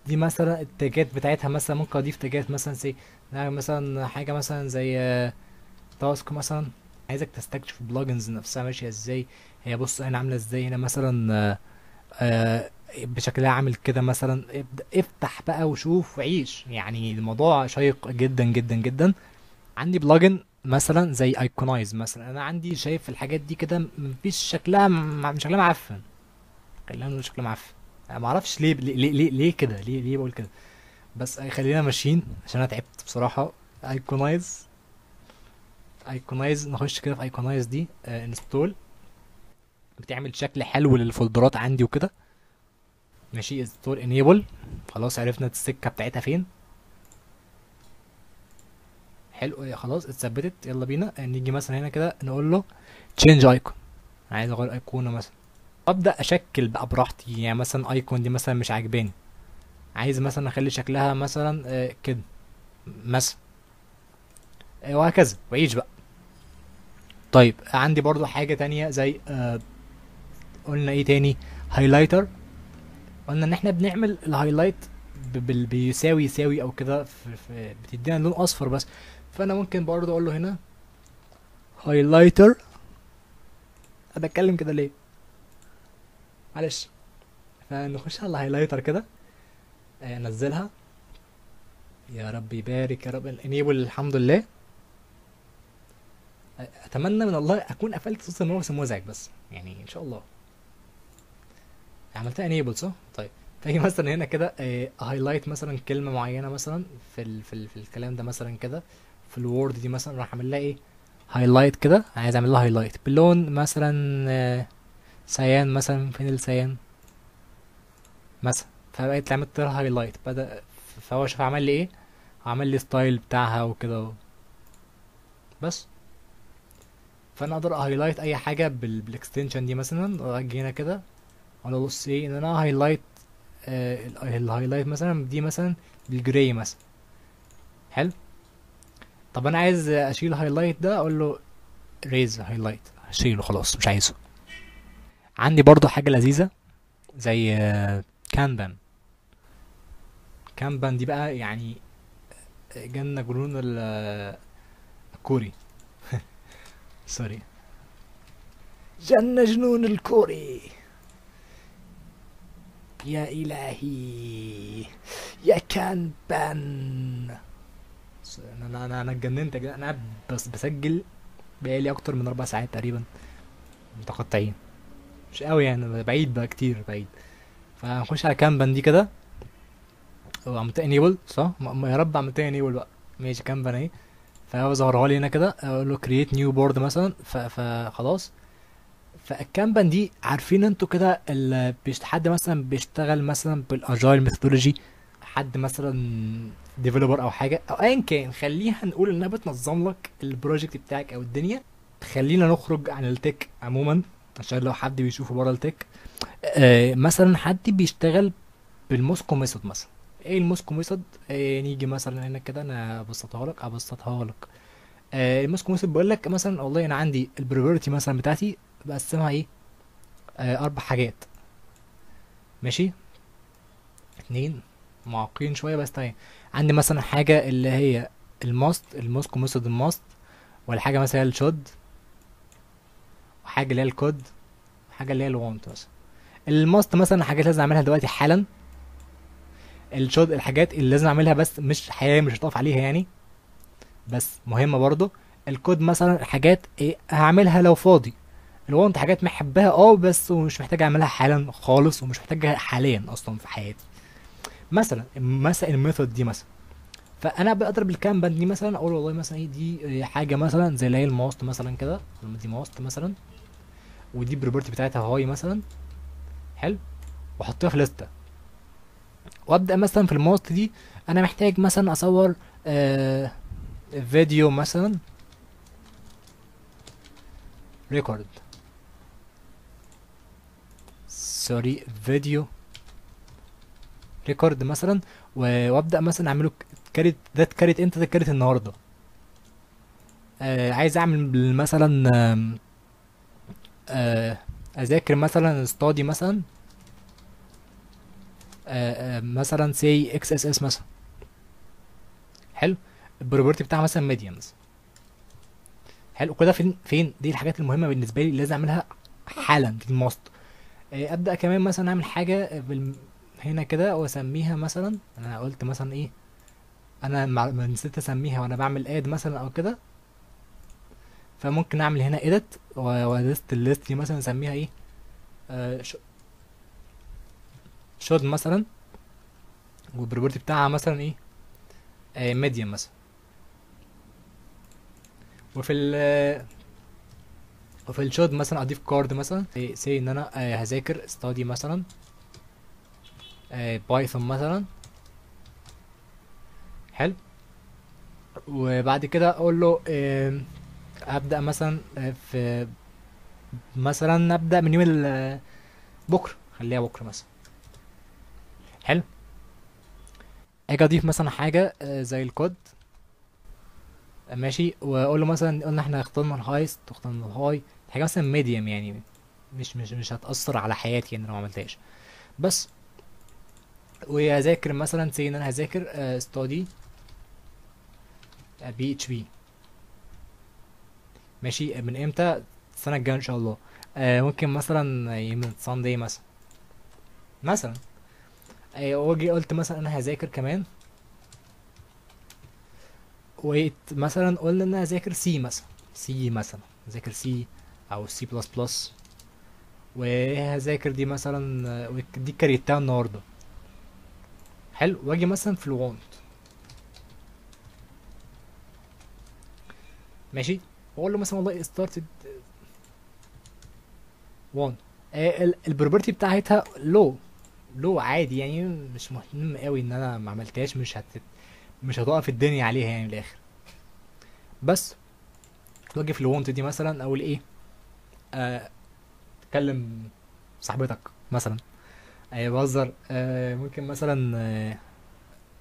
دي مثلا التاجات بتاعتها، مثلا ممكن اضيف تاجات مثلا زي نعمل مثلا حاجة مثلا زي، task مثلا. عايزك تستكشف ال plugins نفسها ماشية ازاي، هي بص هنا عامله ازاي، هنا مثلا، بشكلها عامل كده مثلا. ابدا افتح بقى وشوف وعيش، يعني الموضوع شيق جدا جدا جدا. عندي plugin مثلا زي Iconize مثلا، انا عندي شايف الحاجات دي كده مفيش شكلها، شكلها معفن، خلينا نقول شكلها معفن. انا ما اعرفش ليه، ليه ليه ليه كده، ليه ليه بقول كده، بس خلينا ماشيين عشان انا تعبت بصراحة. Iconize، Iconize، نخش كده في Iconize دي، install، بتعمل شكل حلو للفولدرات عندي وكده. ماشي، install enable، خلاص عرفنا السكة بتاعتها فين. حلو، خلاص اتثبتت. يلا بينا نيجي مثلا هنا كده نقول له change icon، عايز اغير ايقونة مثلا، ابدا اشكل بقى براحتي. يعني مثلا icon دي مثلا مش عاجباني، عايز مثلا اخلي شكلها مثلا، كده مثلا، وهكذا وعيش بقى. طيب عندي برضو حاجة تانية زي، قلنا ايه تاني، highlighter. قلنا ان احنا بنعمل ال highlight بيساوي يساوي او كده، بتدينا لون اصفر بس. فانا ممكن برضو اقول له هنا highlighter، انا بتكلم كده ليه معلش. فنخش على ال highlighter كده، انزلها، يا رب يبارك يا رب، enable الحمد لله. اتمنى من الله اكون قفلت صوت الماوس المزعج بس، يعني ان شاء الله عملتها enable صح. طيب تيجي مثلا هنا كده، highlight مثلا كلمة معينة مثلا في الكلام ده مثلا كده، في ال Word دي مثلا راح اعمل لها ايه، highlight كده، عايز اعمل لها highlight بلون مثلا، cyan مثلا، فين ال cyan مثلا، فبقيت عملت لها highlight. بدا فهو شاف عمل لي ايه، عمل لي style بتاعها وكده بس. فانا اقدر highlight اي حاجة بال extension دي مثلا، اجي هنا كده اقول له بص ايه، ان انا highlight، ال highlight مثلا دي مثلا بال gray مثلا. حلو. طب انا عايز اشيل ال highlight ده، اقول له erase highlight، اشيله خلاص مش عايزه. عندي برضو حاجة لذيذة زي، Kanban. Kanban دي بقى يعني جنة جنون الكوري sorry، جنة جنون الكوري. يا إلهي يا Kanban. أنا اتجننت يا جدعان. أنا قاعد بس بسجل بقالي أكتر من 4 ساعات تقريبا متقطعين، مش قوي يعني، بعيد بقى كتير بعيد. فهنخش على Kanban دي كده، وعملتها enable صح؟ يا رب عملتها enable بقى. ماشي، Kanban اهي. فهو ظهرها لي هنا كده، اقول له create new board مثلا، فخلاص. فال Kanban دي عارفين انتوا كده حد مثلا بيشتغل مثلا بال agile methodology، حد مثلا developer او حاجة او ايا كان، خليها نقول انها بتنظم لك ال project بتاعك او الدنيا. خلينا نخرج عن ال tech عموما عشان لو حد بيشوفه بره ال tech. مثلا حد بيشتغل بال MoSCoW method مثلا. ايه ال MoSCoW method؟ نيجي مثلا هنا كده، انا ابسطها لك، ابسطها لك. ال MoSCoW method بيقول لك مثلا والله انا عندي ال priority مثلا بتاعتي بقسمها ايه؟ 4 حاجات. ماشي، 2 معقين شوية بس تمام. عندي مثلا حاجة اللي هي الماست، ال MoSCoW method ال must، ولا حاجة مثلا ال should، وحاجه اللي هي ال could، وحاجه اللي هي ال want. مثلا ال must مثلا حاجات لازم اعملها دلوقتي حالا، ال should الحاجات اللي لازم اعملها بس مش حياة، مش هتقف عليها يعني، بس مهمة برضو. ال could مثلا حاجات ايه هعملها لو فاضي. ال want حاجات محبها بس ومش محتاج اعملها حالا خالص، ومش محتاجها حاليا اصلا في حياتي. مثلا ال method دي مثلا، فانا بقدر بال Kanban دي مثلا اقول والله مثلا ايه دي حاجة مثلا زي اللي هي ال must مثلا كده، دي must مثلا، ودي property بتاعتها high مثلا. حلو، واحطها في لستة، وابدا مثلا في ال must دي انا محتاج مثلا اصور، فيديو مثلا record، sorry video record مثلا، وابدا مثلا اعمله create، ده ات create امتى؟ ده ات create النهارده. عايز اعمل مثلا، اذاكر مثلا study مثلا، مثلا سي XSS مثلا. حلو، ال property بتاعها مثلا medium مثلا. حلو كده. فين دي الحاجات المهمة بالنسبة لي اللي لازم اعملها حالا، دي ال must. ابدا كمان مثلا اعمل حاجة هنا كده واسميها مثلا، انا قلت مثلا ايه، انا ما نسيت اسميها وانا بعمل add مثلا او كده، فممكن اعمل هنا edit و list ال list دي مثلا اسميها ايه، should مثلا، وال property بتاعها مثلا ايه، medium مثلا. وفي ال should مثلا اضيف card مثلا، say ان انا هذاكر study مثلا، Python مثلا. حلو. وبعد كده اقول له، ابدا مثلا، في مثلا ابدا من يوم بكره، خليها بكره مثلا. حلو. اجي اضيف مثلا حاجة، زي ال could، ماشي، واقول له مثلا قلنا احنا اخترنا ال highest واخترنا ال high، حاجة مثلا medium يعني مش هتاثر على حياتي يعني لو ما عملتهاش بس. وهذاكر مثلا say ان انا هذاكر study PHP، ماشي، من امتى؟ السنة الجاية ان شاء الله. ممكن مثلا يوم Sunday مثلا. واجي قلت مثلا انا هذاكر كمان، وقيت مثلا قلنا ان انا هذاكر C مثلا، C مثلا هذاكر C او C plus plus، وهذاكر دي مثلا، دي كريتها النهارده. حلو. واجي مثلا في ال want، ماشي، واقول له مثلا والله started 1، ال property بتاعتها low، low عادي يعني مش مهم قوي ان انا ما عملتهاش، مش هتقف الدنيا عليها يعني من الاخر بس. واجي في ال want دي مثلا اقول ايه، تكلم صاحبتك مثلا، بهزر، ممكن مثلا،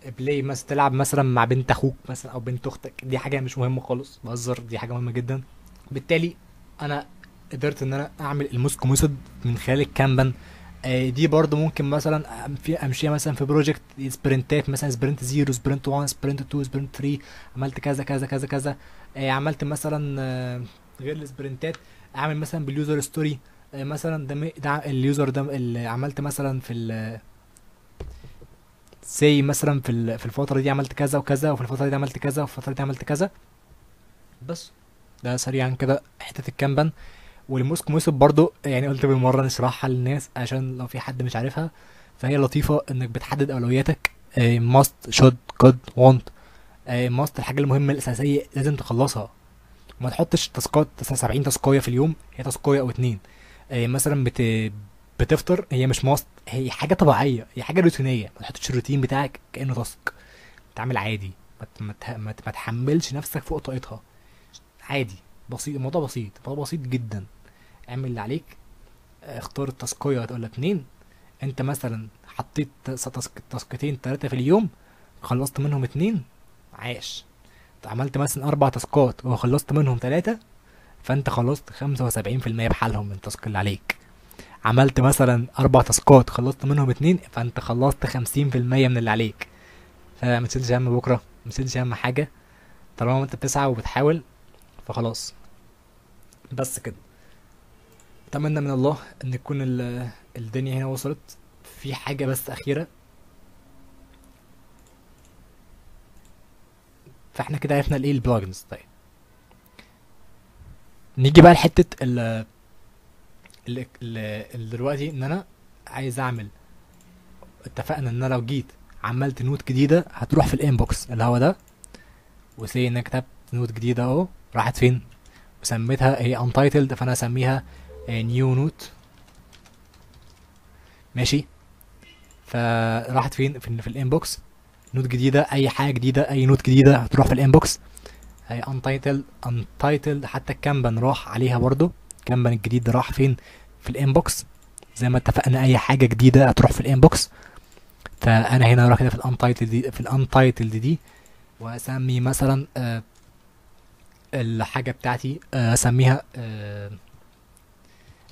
play مثلا، تلعب مثلا مع بنت اخوك مثلا او بنت اختك، دي حاجة مش مهمة خالص، بهزر، دي حاجة مهمة جدا. بالتالي انا قدرت ان انا اعمل ال MoSCoW method من خلال ال Kanban. دي برضو ممكن مثلا امشيها مثلا في project سبرنتات، مثلا sprint 0، sprint 1، sprint 2، sprint 3، عملت كذا كذا كذا كذا. عملت مثلا، غير السبرنتات، اعمل مثلا بال user story، مثلا ده ال user ده اللي عملت مثلا في say مثلا في الفترة دي عملت كذا وكذا، وفي الفترة دي عملت كذا، وفي الفترة دي عملت كذا. بس ده سريعا كده حتة ال Kanban. وال MoSCoW method برضو قلت بالمرة نشرحها للناس عشان لو في حد مش عارفها، فهي لطيفة انك بتحدد اولوياتك، must should could want. must الحاجة المهمة الاساسية لازم تخلصها، وما تحطش تاسكات 70 تاسكايه في اليوم، هي تاسكايه او اتنين. مثلا بتفطر، هي مش must، هي حاجة طبيعية، هي حاجة روتينيه، ما تحطش الروتين بتاعك كانه task، تعمل عادي، ما تحملش نفسك فوق طاقتها، عادي، بسيط، الموضوع بسيط، الموضوع بسيط جدا. اعمل اللي عليك، اختار التاسكايه ولا اتنين. انت مثلا حطيت تاسكتين 3 في اليوم، خلصت منهم 2، عاش. عملت مثلا 4 تاسكات وخلصت منهم 3، فانت خلصت خمسة وسبعين في المية بحالهم من التاسك اللي عليك. عملت مثلا 4 تاسكات خلصت منهم 2، فانت خلصت خمسين في المية من اللي عليك. فما تشيلش هم بكرة، ما تشيلش هم حاجة، طالما انت بتسعى وبتحاول فخلاص. بس كده. اتمنى من الله ان تكون الدنيا هنا وصلت. في حاجة بس أخيرة، فاحنا كده عرفنا الايه ال plugins. طيب نيجي بقى لحتة دلوقتي ان انا عايز اعمل، اتفقنا ان انا لو جيت عملت note جديدة هتروح في ال inbox اللي هو ده، و say ان انا كتبت note جديدة اهو، راحت فين؟ وسميتها هي untitled، فانا اسميها new note، ماشي. فراحت فين؟ في ال inbox. note جديدة، اي حاجة جديدة، اي note جديدة هتروح في ال inbox، هي untitled. حتى ال Kanban راح عليها برضو، ال Kanban الجديد راح فين؟ في ال inbox. زي ما اتفقنا اي حاجة جديدة هتروح في ال inbox، فانا هنا هروح كده في ال untitled دي، في ال untitled دي، واسمي مثلا، الحاجة بتاعتي، اسميها،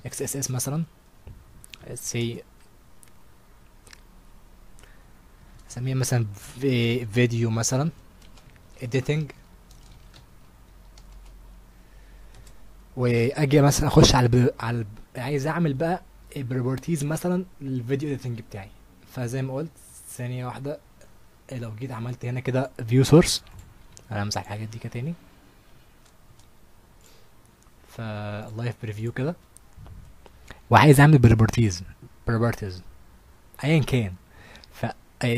XSS مثلا، سي اسميها مثلا فيديو مثلا editing، واجي مثلا اخش على عايز اعمل بقى properties مثلا للفيديو editing بتاعي. فزي ما قلت ثانية واحدة، لو جيت عملت هنا كده view source، انا همسح الحاجات دي كده تاني، ف live preview كده، وعايز اعمل properties ايا كان، ف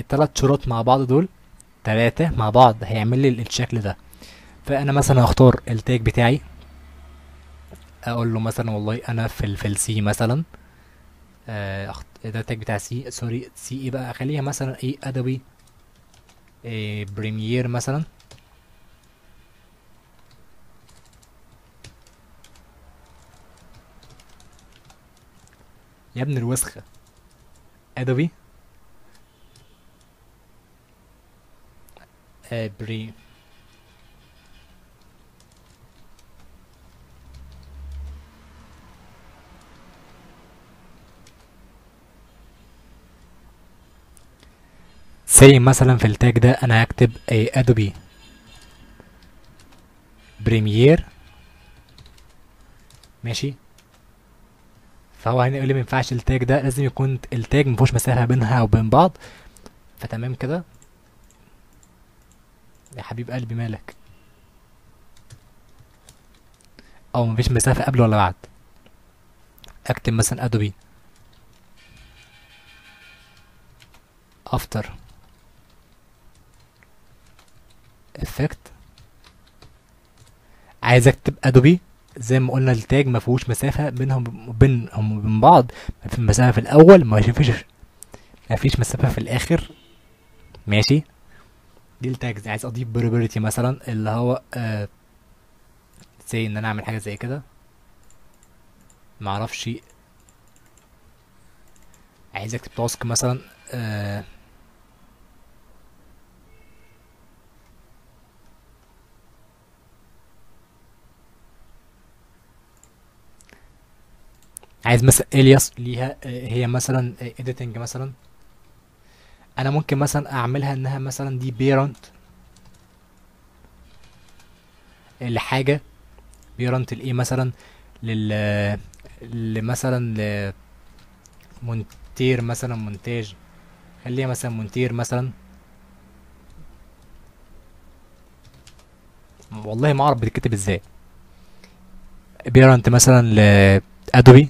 3 شروط مع بعض، دول 3 مع بعض هيعمل لي الشكل ده. فانا مثلا هختار ال tag بتاعي، اقول له مثلا والله انا في ال C مثلا، ده ال tag بتاع C، sorry C ايه بقى، اخليها مثلا ايه Adobe إيه Premiere مثلا. يا ابن الوسخة Adobe بري سي مثلا. في ال tag ده انا هكتب Adobe Premiere ماشي. فهو هنا يقول لي ما ينفعش ال tag ده، لازم يكون ال tag ما فيهوش مسافة بينها وبين بعض. فتمام كده يا حبيب قلبي مالك، او مفيش مسافة قبل ولا بعد. اكتب مثلا Adobe After Effect، عايز اكتب Adobe زي ما قلنا ال tag ما فيهوش مسافة بينهم وبين بعض، ما في مسافة في الاول، ما فيش مسافة في الاخر ماشي. دي ال tags. عايز اضيف property مثلا اللي هو زي ان انا اعمل حاجة زي كده، معرفش، عايز اكتب task مثلا، عايز مثلا alias ليها، هي مثلا editing مثلا، انا ممكن مثلا اعملها انها مثلا دي parent لحاجة، parent لايه مثلا، لمثلا لمونتير مثلا، مونتاج، خليها مثلا مونتير مثلا، والله ما اعرف بتتكتب ازاي. parent مثلا ل Adobe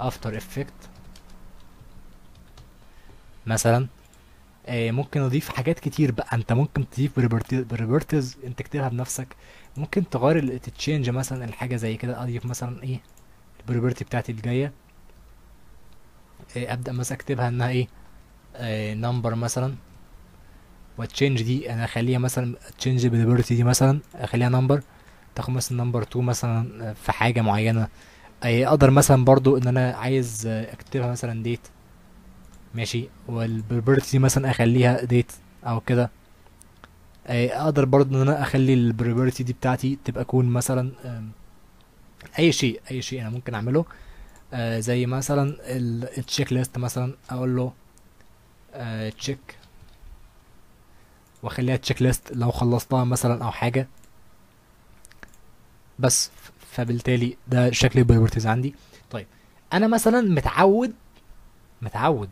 After Effect مثلا. ممكن اضيف حاجات كتير بقى، انت ممكن تضيف properties انت تكتبها بنفسك، ممكن تغير ت change مثلا الحاجة زي كده، اضيف مثلا ايه ال property بتاعتي الجاية، ابدا مثلا اكتبها انها ايه، number مثلا، و change دي انا اخليها مثلا change property دي مثلا اخليها number، تاخد مثلا number 2 مثلا في حاجة معينة. اقدر مثلا برضو ان انا عايز اكتبها مثلا date ماشي، وال property دي مثلا اخليها date او كده. اقدر برضو ان انا اخلي ال property دي بتاعتي تبقى كون مثلا، اي شيء، اي شيء انا ممكن اعمله، زي مثلا ال checklist مثلا، اقول له، check واخليها checklist لو خلصتها مثلا او حاجة بس. فبالتالي ده شكل ال properties عندي. طيب انا مثلا متعود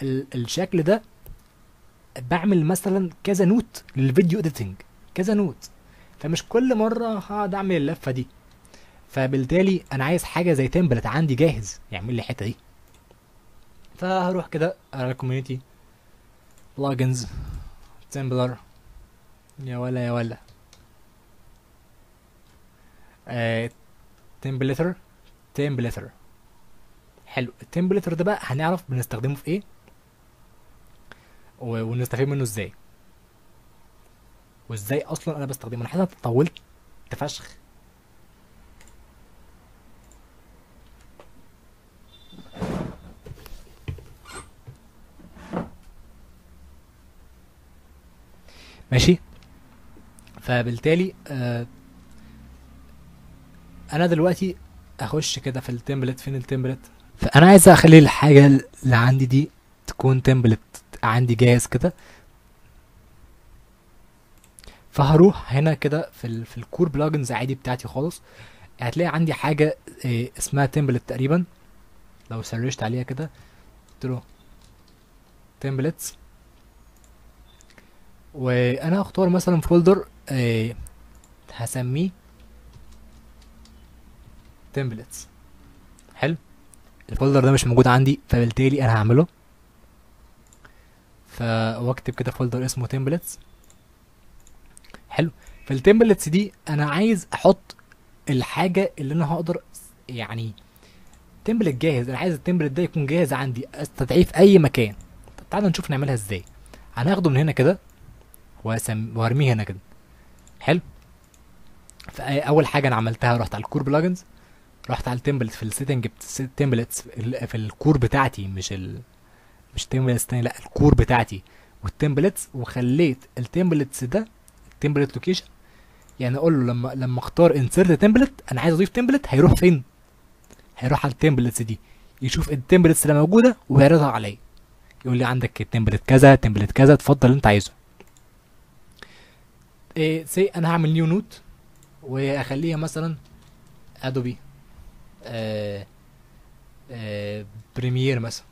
الشكل ده، بعمل مثلا كذا note لل video editing، كذا note، فمش كل مرة هقعد اعمل اللفة دي. فبالتالي انا عايز حاجة زي template عندي جاهز يعمل لي الحتة دي. فهروح كده على ال community plugins Templar، يا ولا يا ولا، Templater، Templater حلو. ال Templater ده بقى هنعرف بنستخدمه في ايه ونستفيد منه ازاي، وازاي اصلا انا بستخدمه. انا حاسس إن أنا طولت فشخ. ماشي. فبالتالي انا دلوقتي اخش كده في ال template. فين ال template؟ فانا عايز اخلي الحاجة اللي عندي دي تكون template عندي جاهز كده. فهروح هنا كده في ال core plugins عادي بتاعتي خالص، هتلاقي عندي حاجة، اسمها template تقريبا. لو search ت عليها كده قلت له templates، وانا هختار مثلا folder هسميه templates. حلو، ال folder ده مش موجود عندي فبالتالي انا هعمله، واكتب كده folder اسمه templates. حلو، في ال templates دي انا عايز احط الحاجة اللي انا هقدر، يعني template جاهز، انا عايز ال template ده يكون جاهز عندي استدعيه في اي مكان. طب تعالى نشوف نعملها ازاي. هناخده من هنا كده وارميه هنا كده. حلو، فاول حاجة انا عملتها رحت على ال core plugins، رحت على ال template في ال setting templates في ال core بتاعتي، مش templates تاني، لا ال core بتاعتي وال templates، وخليت ال templates ده ال template location، يعني اقول له لما اختار insert template انا عايز اضيف template، هيروح فين؟ هيروح على ال templates دي، يشوف ال templates اللي موجودة ويعرضها عليا، يقول لي عندك template كذا template كذا، اتفضل اللي انت عايزه. إيه say انا هعمل new note واخليها مثلا Adobe Premiere مثلا،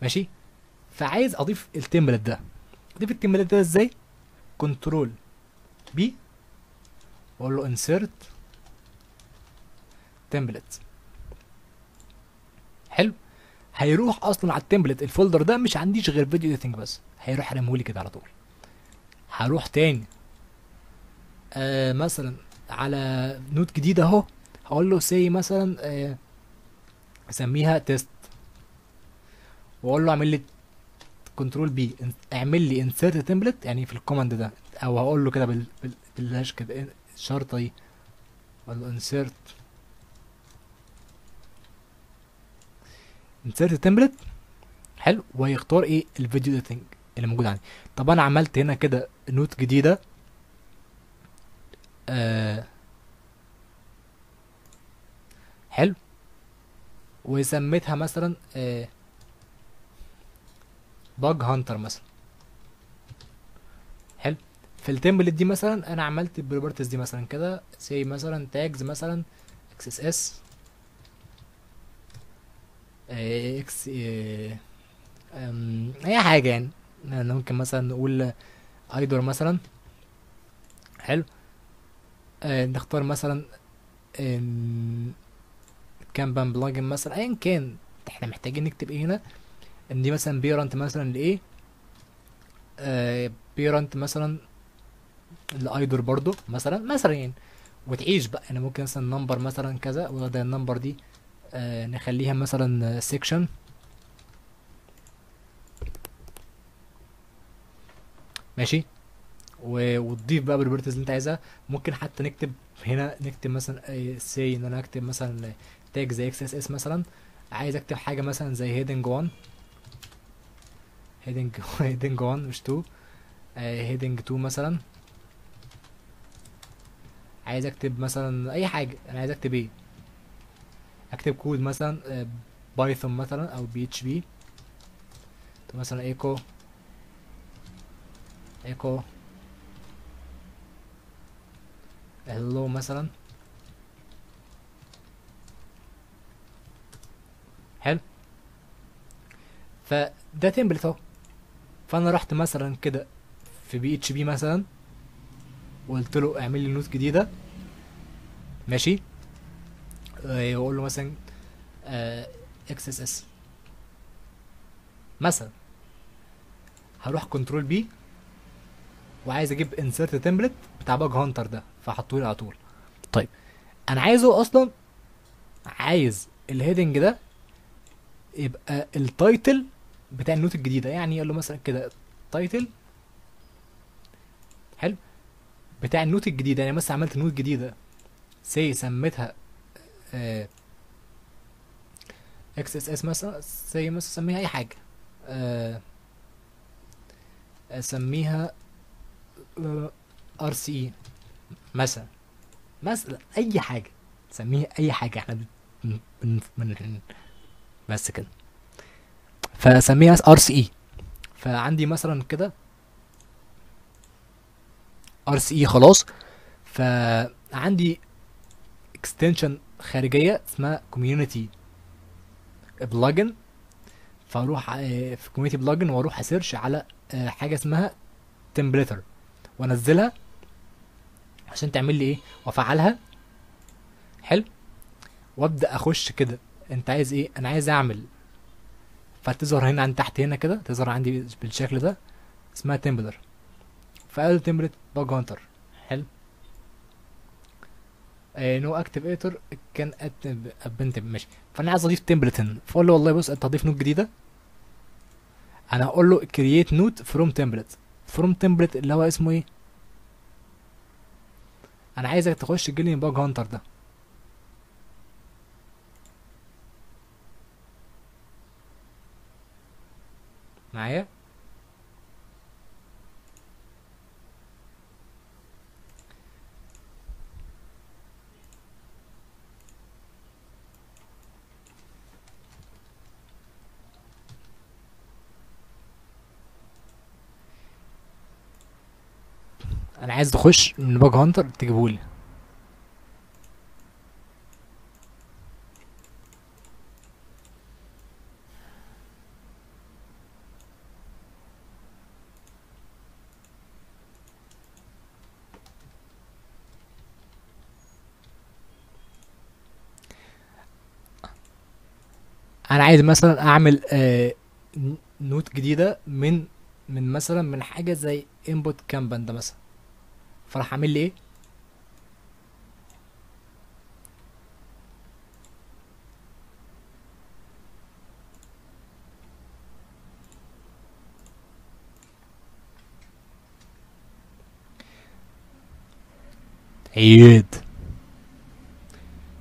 ماشي. فعايز اضيف ال template ده، اضيف ال template ده ازاي؟ control P واقول له insert template. حلو، هيروح اصلا على ال template ال folder ده مش عنديش غير video editing بس، هيروح رميهولي كده على طول. هروح تاني مثلا على note جديدة اهو، هقول له say مثلا اسميها test، واقول له اعمل لي control P، اعمل لي insert template يعني في ال command ده، او هقول له كده بال dash كده الشرطة دي، اقول له insert template. حلو، وهيختار ايه؟ ال video editing اللي موجود عندي. طب انا عملت هنا كده note جديدة، حلو، وسميتها مثلا bug hunter مثلا. حلو، في ال template دي مثلا انا عملت ال properties دي مثلا كده، say مثلا tags مثلا XSS X اي حاجة يعني، انا ممكن مثلا نقول IDOR مثلا. حلو، نختار مثلا Kanban plugin مثلا، ايا كان احنا محتاجين نكتب ايه هنا، ان دي مثلا parent مثلا لايه، parent مثلا ل IDOR برضو مثلا يعني، وتعيش بقى. انا ممكن مثلا number مثلا كذا، وده ال number دي نخليها مثلا section، ماشي، وتضيف بقى properties اللي انت عايزها. ممكن حتى نكتب هنا، نكتب مثلا say ان انا اكتب مثلا tag زي XSS مثلا، عايز اكتب حاجة مثلا زي heading 1، heading 1 مش 2، heading 2 مثلا، عايز اكتب مثلا اي حاجة، انا عايز اكتب ايه، اكتب كود مثلا، Python مثلا او PHP، مثلا echo echo hello مثلا. حلو، فده template اهو. فانا رحت مثلا كده في PHP مثلا وقلت له اعمل لي note جديدة، ماشي، واقول له مثلا XSS مثلا، هروح control P وعايز اجيب insert template بتاع bug hunter ده، فحطه لي على طول. طيب انا عايزه اصلا، عايز ال heading ده يبقى ال title بتاع ال note الجديدة، يعني يقول له مثلا كده title، حلو، بتاع ال note الجديدة. يعني مثلا عملت note جديدة say سميتها XSS مثلا، say مثلا سميها اي حاجة، اسميها RCE مثلا، مثلا اي حاجة، سميها اي حاجة، احنا بس كده، فسميها RCE. فعندي مثلا كده RCE خلاص. فعندي extension خارجية اسمها community plugin، فاروح في community plugin واروح ا search على حاجة اسمها Templater وانزلها عشان تعمل لي ايه، وافعلها. حلو، وابدا اخش كده، انت عايز ايه؟ انا عايز اعمل، فتظهر هنا عند تحت هنا كده، تظهر عندي بالشكل ده، اسمها Templer، فقال template Bug Hunter. حلو، no active editor can append، ماشي. فانا عايز اضيف template هنا، فاقول له والله بص انت هتضيف note جديدة، انا هقول له create note from template، from template اللي هو اسمه ايه، انا عايزك تخش تجيب لي Bug Hunter ده. معايا؟ انا عايز تخش من Bug Hunter تجيبهولي. انا عايز مثلا اعمل note جديدة من مثلا من حاجة زي input kanban ده مثلا، فراح عامل لي ايه؟ عيد.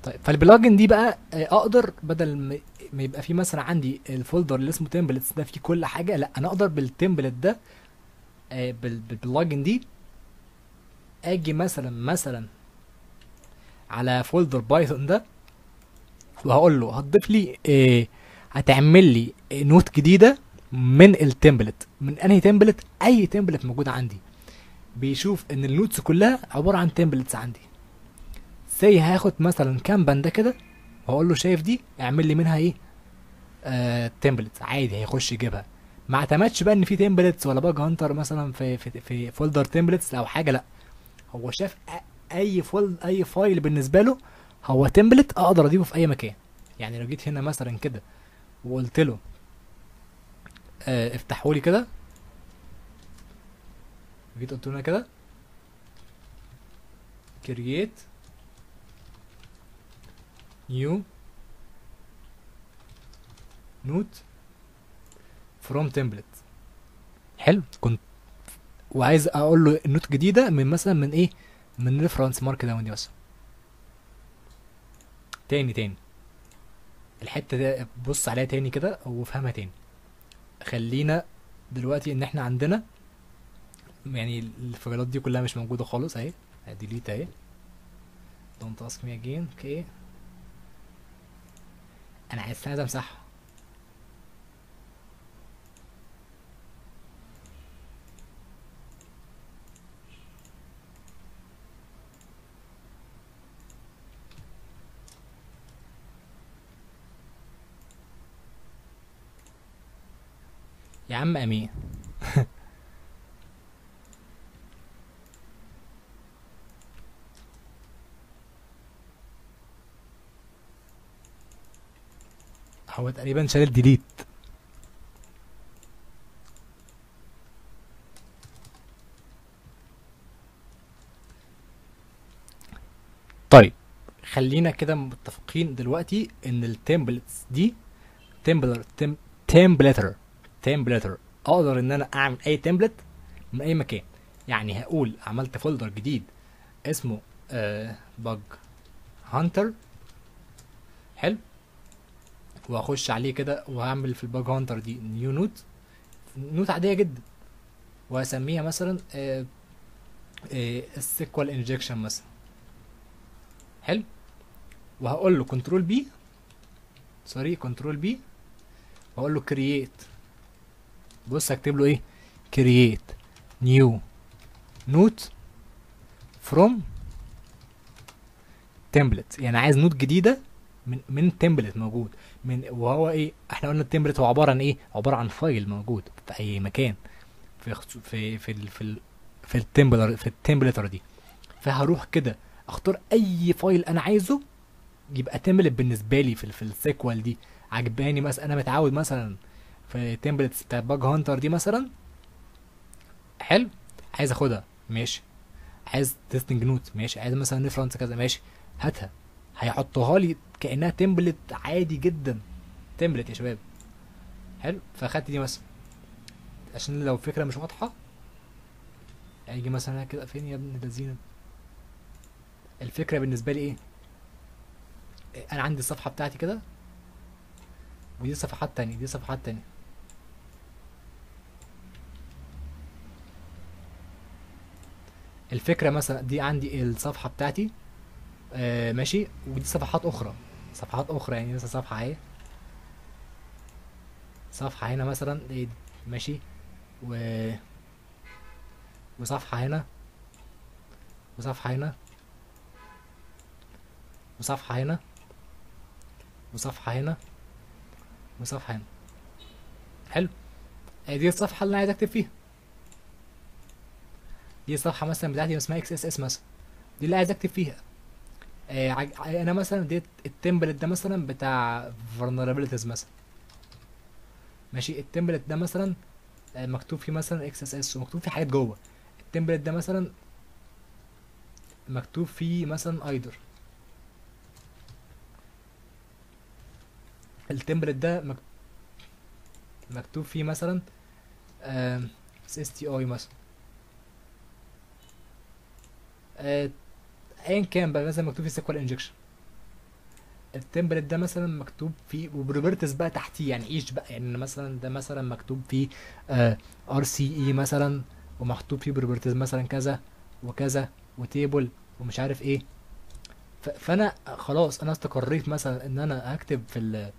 طيب فال plugin دي بقى اقدر بدل ما يبقى في مثلا عندي ال folder اللي اسمه templates ده فيه كل حاجة، لا انا اقدر بال template ده بال plugin دي اجي مثلا على folder Python ده وهقول له هتضيف لي هتعمل لي note جديدة من ال template. من انهي template؟ اي template موجود عندي. بيشوف ان ال notes كلها عبارة عن templates عندي. زي هاخد مثلا kanban ده كده وهقول له شايف دي اعمل لي منها ايه؟ template عادي، هيخش يجيبها. ما اعتمدش بقى ان في templates ولا Bug Hunter مثلا في في في folder templates او حاجة، لا هو شاف اي اي file بالنسبة له هو template اقدر اضيفه في اي مكان. يعني لو جيت هنا مثلا كده وقلت له افتحوا لي كده، جيت قلت له هنا كده create new note from template. حلو، كنت وعايز اقول له ال note جديدة من مثلا من ايه، من reference markdown دي مثلا. تاني الحتة دي بص عليها تاني كده وافهمها تاني. خلينا دلوقتي ان احنا عندنا يعني الفايلات دي كلها مش موجودة خالص اهي، delete اهي، don't ask me again. okay انا عايز امسحها. يا عم امين هو تقريبا شال ال delete. طيب خلينا كده متفقين دلوقتي ان ال templates دي Templer Templater Templater اقدر ان انا اعمل اي template من اي مكان. يعني هقول عملت folder جديد اسمه Bug Hunter، حلو، واخش عليه كده وهعمل في ال Bug Hunter دي new note، note عادية جدا، واسميها مثلا ال SQL injection مثلا. حلو، وهقول له control P، sorry control P، واقول له create. بص هكتب له ايه؟ create new note from template. يعني عايز note جديدة من template موجود من، وهو ايه؟ احنا قلنا ال template هو عبارة عن ايه؟ عبارة عن file موجود في اي مكان في في في ال في ال في ال templer في ال templater دي. فهروح كده اختار اي file انا عايزه يبقى template بالنسبة لي في ال SQL دي عجباني. مثلا انا متعود مثلا في templates بتاعت Bug Hunter دي مثلا، حلو، عايز اخدها ماشي، عايز testing note ماشي، عايز مثلا reference كذا ماشي، هاتها، هيحطها لي كانها template عادي جدا، template يا شباب. حلو، فاخدت دي مثلا عشان لو الفكرة مش واضحة اجي مثلا كده فين يا ابن اللذينه. الفكرة بالنسبة لي ايه؟ انا عندي الصفحة بتاعتي كده، ودي صفحات تانية، دي صفحات تانية. الفكرة مثلا دي عندي الصفحة بتاعتي، ماشي، ودي صفحات اخرى، صفحات اخرى يعني مثلا صفحة اهي، صفحة هنا مثلا ايه، ماشي، وصفحه هنا، وصفحه هنا، وصفحه هنا، وصفحه هنا، وصفحه هنا. حلو، دي الصفحة اللي انا عايز اكتب فيها، دي الصفحة مثلا بتاعتي اسمها XSS مثلا، دي اللي عايز اكتب فيها. انا مثلا ديت ال template ده مثلا بتاع vulnerabilities مثلا، ماشي، ال template ده مثلا، مكتوب فيه مثلا XSS ومكتوب فيه حاجات جوه. ال template ده مثلا مكتوب فيه مثلا IDOR. ال template ده مكتوب فيه مثلا، SSTI مثلا، ايا كان بقى، مثلا مكتوب فيه SQL injection. ال template ده مثلا مكتوب فيه و properties بقى تحتيه، يعني ايش بقى، يعني مثلا ده مثلا مكتوب فيه، RCE مثلا، ومكتوب فيه properties مثلا كذا وكذا و table ومش عارف ايه. فانا خلاص انا استقريت مثلا ان انا هكتب في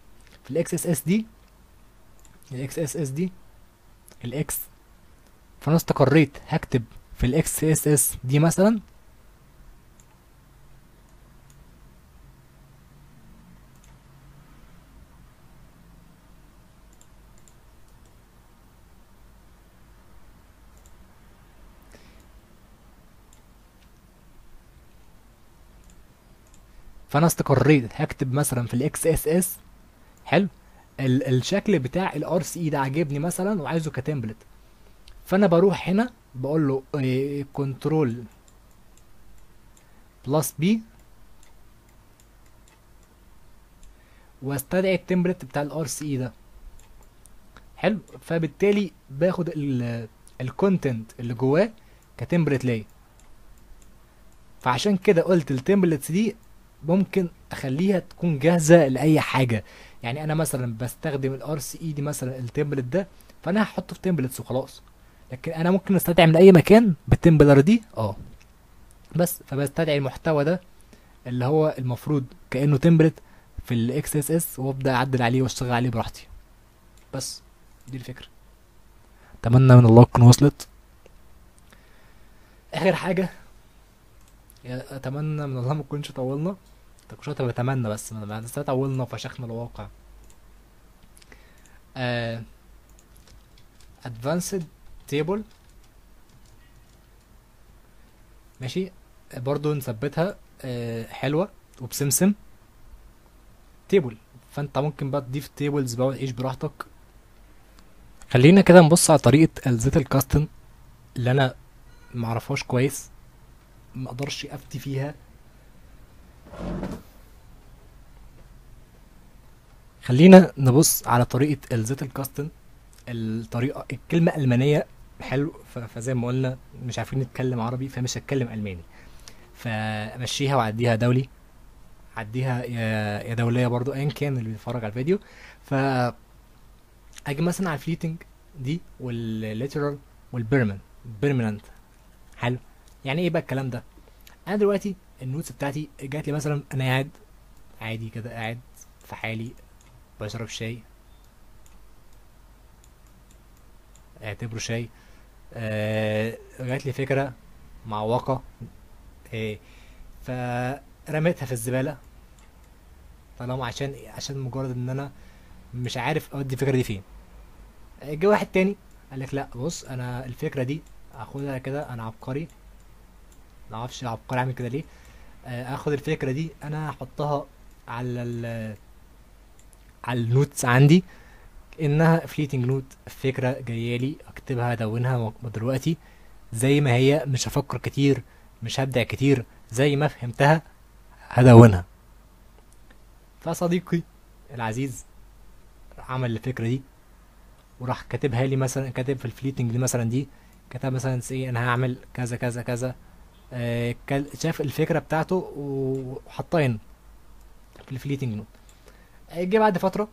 في ال XSS دي، ال XSS دي، ال X، فانا استقريت هكتب في ال XSS دي مثلا، فانا استقريت هكتب مثلا في ال XSS. حلو، الشكل بتاع ال RCE ده عاجبني مثلا وعايزه ك template، فانا بروح هنا بقول له control plus P واستدعي ال template بتاع ال RCE ده. حلو، فبالتالي باخد ال content اللي جواه ك template ليا. فعشان كده قلت ال templates دي ممكن اخليها تكون جاهزة لاي حاجة. يعني انا مثلا بستخدم ال RCE دي مثلا ال template ده، فانا هحطه في templates وخلاص، لكن انا ممكن استدعي من اي مكان بال templer دي، بس. فبستدعي المحتوى ده اللي هو المفروض كانه template في ال XSS، وابدا اعدل عليه واشتغل عليه براحتي. بس دي الفكرة. اتمنى من الله تكون وصلت. اخر حاجة، اتمنى من الله ما تكونش طولنا، طب مش بتمنى بس ما بس طولنا وفشخنا الواقع. Advanced table ماشي، برضو نثبتها، حلوة وبسمسم table، فانت ممكن بقى تضيف tables بقى وتعيش براحتك. خلينا كده نبص على طريقه ال Zettelkasten اللي انا معرفهاش كويس، ما اقدرش افتي فيها. خلينا نبص على طريقه ال Zettelkasten، الطريقة الكلمة المانية حلو، فزي ما قلنا مش عارفين نتكلم عربي فمش هتكلم الماني، فمشيها وعديها دولي، عديها يا دولية برضو ايا كان اللي بيتفرج على الفيديو. ف اجي مثلا على ال fleeting دي وال literal وال permanent. حلو، يعني ايه بقى الكلام ده؟ انا دلوقتي ال notes بتاعتي جات لي مثلا، انا قاعد عادي كده، قاعد في حالي بشرب شاي، اعتبره شاي، جات لي فكرة معوقه، فرميتها في الزبالة. طالما عشان مجرد ان انا مش عارف اودي الفكرة دي فين. جه واحد تاني قال لك لا بص، انا الفكرة دي اخدها كده، انا عبقري، ما اعرفش عبقري عامل كده ليه. اخد الفكرة دي انا احطها على على ال notes عندي، انها fleeting note، فكرة جاية لي اكتبها ادونها دلوقتي زي ما هي، مش هفكر كتير، مش هبدع كتير، زي ما فهمتها هدونها. فصديقي العزيز عمل الفكرة دي وراح كاتبها لي مثلا، كاتب في ال fleeting دي مثلا، دي كتب مثلا say انا هعمل كذا كذا كذا، شاف الفكرة بتاعته وحطها هنا في ال fleeting note. جه بعد فترة،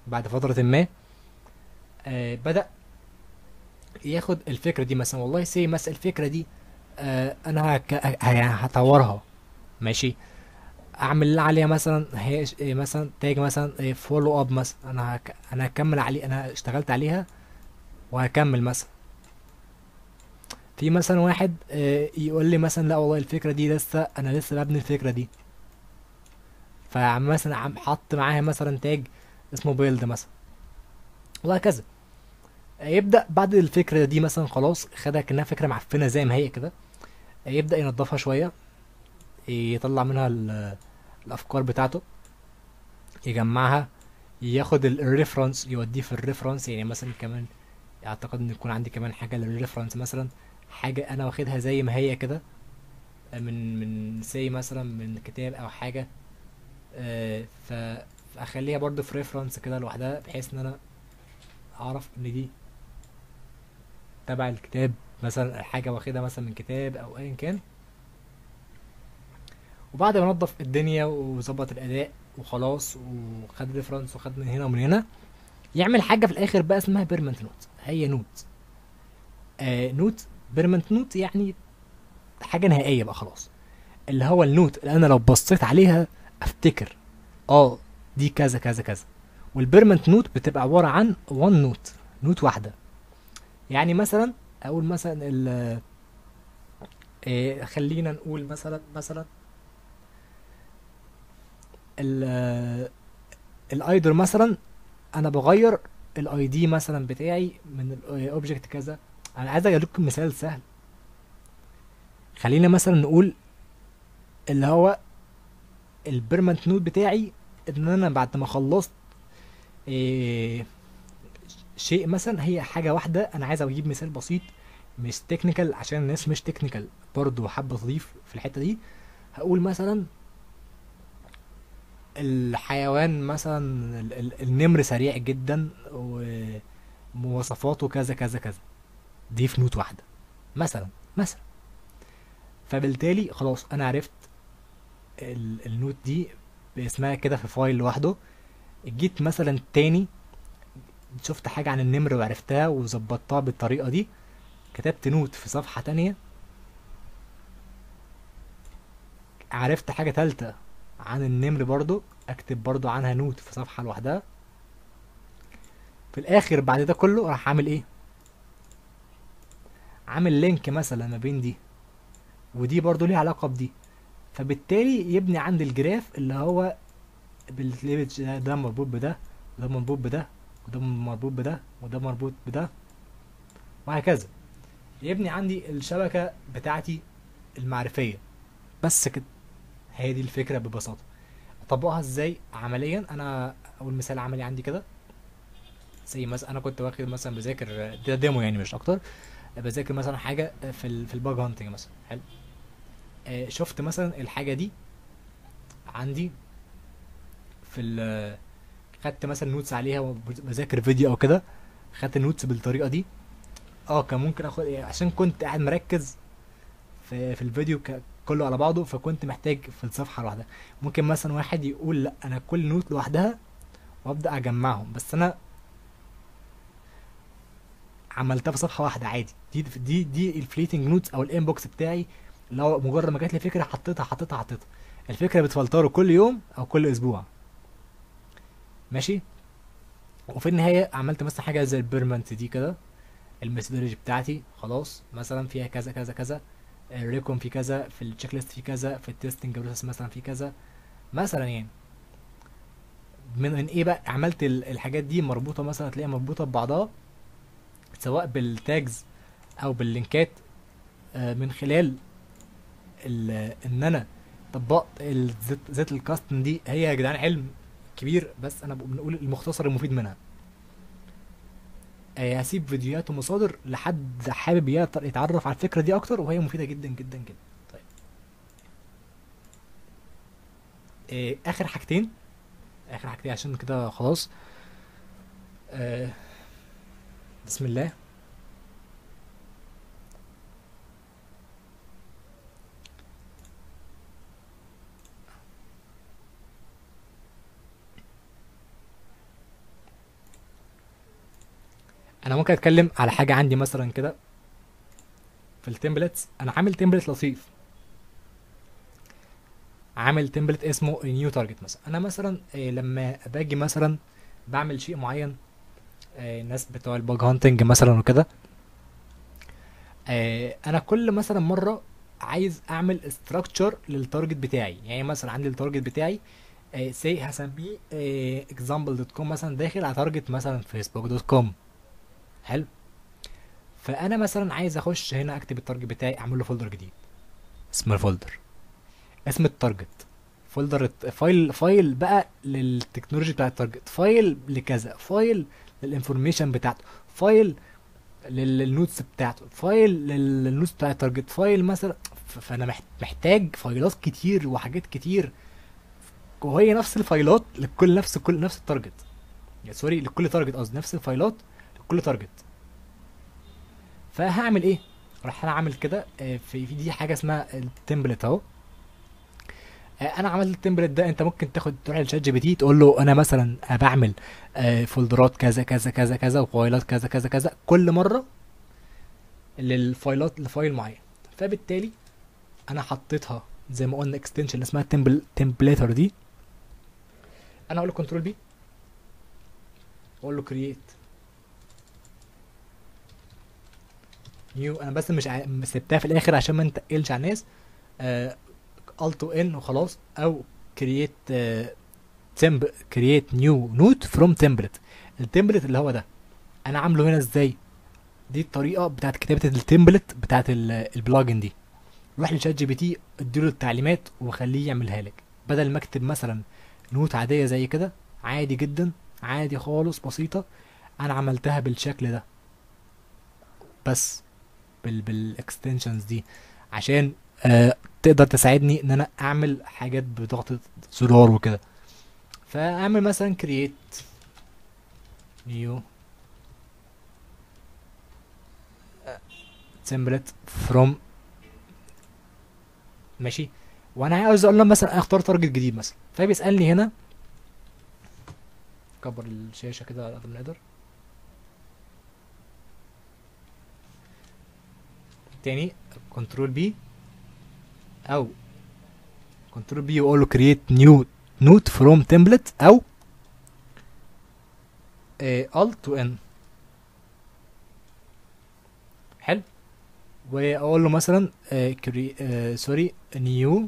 بعد فترة ما، بدأ ياخد الفكرة دي مثلا، والله say مثلا الفكرة دي، انا هطورها، ماشي، اعمل اللي عليها مثلا، هي مثلا tag مثلا follow up مثلا، انا هكمل عليه، انا اشتغلت عليها وهكمل مثلا. في مثلا واحد، يقول لي مثلا لا والله الفكرة دي لسه، انا لسه ببني الفكرة دي، فمثلا عم حط معاها مثلا tag اسمه build مثلا، وهكذا. يبدأ بعد الفكرة دي مثلا خلاص خدها كأنها فكرة معفنة زي ما هي كده، يبدأ ينظفها شوية، يطلع منها الأفكار بتاعته، يجمعها، ياخد ال reference يوديه في ال reference. يعني مثلا كمان اعتقد ان يكون عندي كمان حاجة لل reference، مثلا حاجة انا واخدها زي ما هي كده من say مثلا من كتاب او حاجة، فاخليها برضو في reference كده لوحدها، بحيث ان انا اعرف ان دي تبع الكتاب مثلا، حاجة واخدها مثلا من كتاب او ايا كان. وبعد ما نظف الدنيا وظبط الاداء وخلاص، وخد reference وخد من هنا ومن هنا، يعمل حاجة في الاخر بقى اسمها permanent note. هي note، note permanent note، يعني حاجة نهائية بقى خلاص، اللي هو ال note اللي انا لو بصيت عليها افتكر دي كذا كذا كذا. وال permanent note بتبقى عبارة عن one note، note واحدة. يعني مثلا اقول مثلا خلينا نقول مثلا ال IDOR مثلا، انا بغير ال ID مثلا بتاعي من ال object كذا. انا عايز اجيب لكم مثال سهل، خلينا مثلا نقول اللي هو ال permanent note بتاعي ان انا بعد ما خلصت، شيء مثلا، هي حاجة واحدة. انا عايز اجيب مثال بسيط مش technical عشان الناس مش technical برضو حابة تضيف في الحتة دي. هقول مثلا الحيوان مثلا النمر سريع جدا ومواصفاته كذا كذا كذا، دي في note واحدة مثلا. فبالتالي خلاص انا عرفت ال note دي باسمها كده في file لوحده. جيت مثلا تاني شفت حاجة عن النمر وعرفتها وظبطتها بالطريقة دي، كتبت note في صفحة تانية، عرفت حاجة تالتة عن النمر برضو، اكتب برضو عنها note في صفحة لوحدها. في الاخر بعد ده كله راح عامل ايه؟ عامل link مثلا ما بين دي ودي، برضو ليها علاقة بدي، فبالتالي يبني عند ال graph اللي هو بالليفج ده مربوط بده، وده مربوط بده، وده مربوط بده، وده مربوط بده، وهكذا. يبني عندي الشبكة بتاعتي المعرفية. بس كده، هي دي الفكرة ببساطة. اطبقها ازاي عمليا؟ انا اول مثال عملي عندي كده، زي مثلا انا كنت واخد مثلا بذاكر ده demo يعني مش اكتر، بذاكر مثلا حاجة في ال bug hunting مثلا. حلو، شفت مثلا الحاجة دي عندي في خدت مثلا notes عليها وبذاكر فيديو او كده، خدت notes بالطريقة دي. كان ممكن اخد عشان كنت قاعد مركز في الفيديو كله على بعضه، فكنت محتاج في الصفحة لوحدها. ممكن مثلا واحد يقول لا انا كل note لوحدها وابدا اجمعهم، بس انا عملتها في صفحة واحدة عادي. دي ال fleeting notes او ال inbox بتاعي، اللي هو مجرد ما جات لي فكرة حطيتها حطيتها حطيتها. الفكرة بتفلتره كل يوم او كل اسبوع، ماشي. وفي النهاية عملت مثلا حاجة زي ال permanent دي كده، ال methodology بتاعتي خلاص مثلا فيها كذا كذا كذا، ال recon في كذا، في ال checklist في كذا، في ال testing process مثلا في كذا، مثلا. يعني من ايه بقى عملت الحاجات دي مربوطة؟ مثلا هتلاقيها مربوطة ببعضها سواء بال tags او باللينكات، من خلال ان انا طبقت Zettelkasten دي. هي يا جدعان علم كبير، بس انا بنقول المختصر المفيد منها. هسيب فيديوهات ومصادر لحد حابب يتعرف على الفكرة دي اكتر، وهي مفيدة جدا جدا جدا. طيب اخر حاجتين، اخر حاجتين عشان كده خلاص. بسم الله. انا ممكن اتكلم على حاجة عندي مثلا كده في ال templates. انا عامل template لطيف، عامل template اسمه new target مثلا. انا مثلا لما باجي مثلا بعمل شيء معين، الناس بتوع ال bug hunting مثلا وكده، انا كل مثلا مرة عايز اعمل structure لل target بتاعي. يعني مثلا عندي ال target بتاعي، سي هسميه، example dot com مثلا، داخل على target مثلا Facebook dot com. حلو. فانا مثلا عايز اخش هنا اكتب ال target بتاعي، اعمل له folder جديد، اسم ال folder، اسم ال target، folder file، file بقى لل technology بتاع ال target، file لكذا، file لل information بتاعته، file لل notes بتاعته، file لل notes بتاع ال target، file مثلا. فانا محتاج فايلات كتير وحاجات كتير، وهي نفس الفايلات لكل نفس كل نفس ال target، يعني sorry لكل target، قصدي نفس الفايلات لكل target. فهعمل ايه؟ راح انا عامل كده، في دي حاجة اسمها ال template اهو. انا عملت ال template ده، انت ممكن تروح لل ChatGPT تقول له انا مثلا بعمل، فولدرات كذا كذا كذا كذا وفايلات كذا كذا كذا كل مرة للفايلات ل file معين. فبالتالي انا حطيتها زي ما قلنا extension اللي اسمها Templater دي. انا هقول له control P واقول له create new. انا بس مش سبتها في الاخر عشان ما نتقلش على الناس. Alt N وخلاص، او create new note from template. ال template اللي هو ده انا عامله هنا ازاي؟ دي الطريقة بتاعت كتابه ال template بتاعت ال plugin دي. روح ل ChatGPT اديله التعليمات وخليه يعملها لك، بدل ما اكتب مثلا note عادية زي كده، عادي جدا، عادي خالص، بسيطة. انا عملتها بالشكل ده بس بال extensions دي عشان تقدر تساعدني ان انا اعمل حاجات بضغطة زرار وكده. فاعمل مثلا create new template from، ماشي. وانا عاوز اقول له مثلا اختار target جديد مثلا، فبيسالني هنا، كبر الشاشة كده على قد ما نقدر تاني، control P او control P واقول له create new note from template او Alt و N. حلو. واقول له مثلا sorry new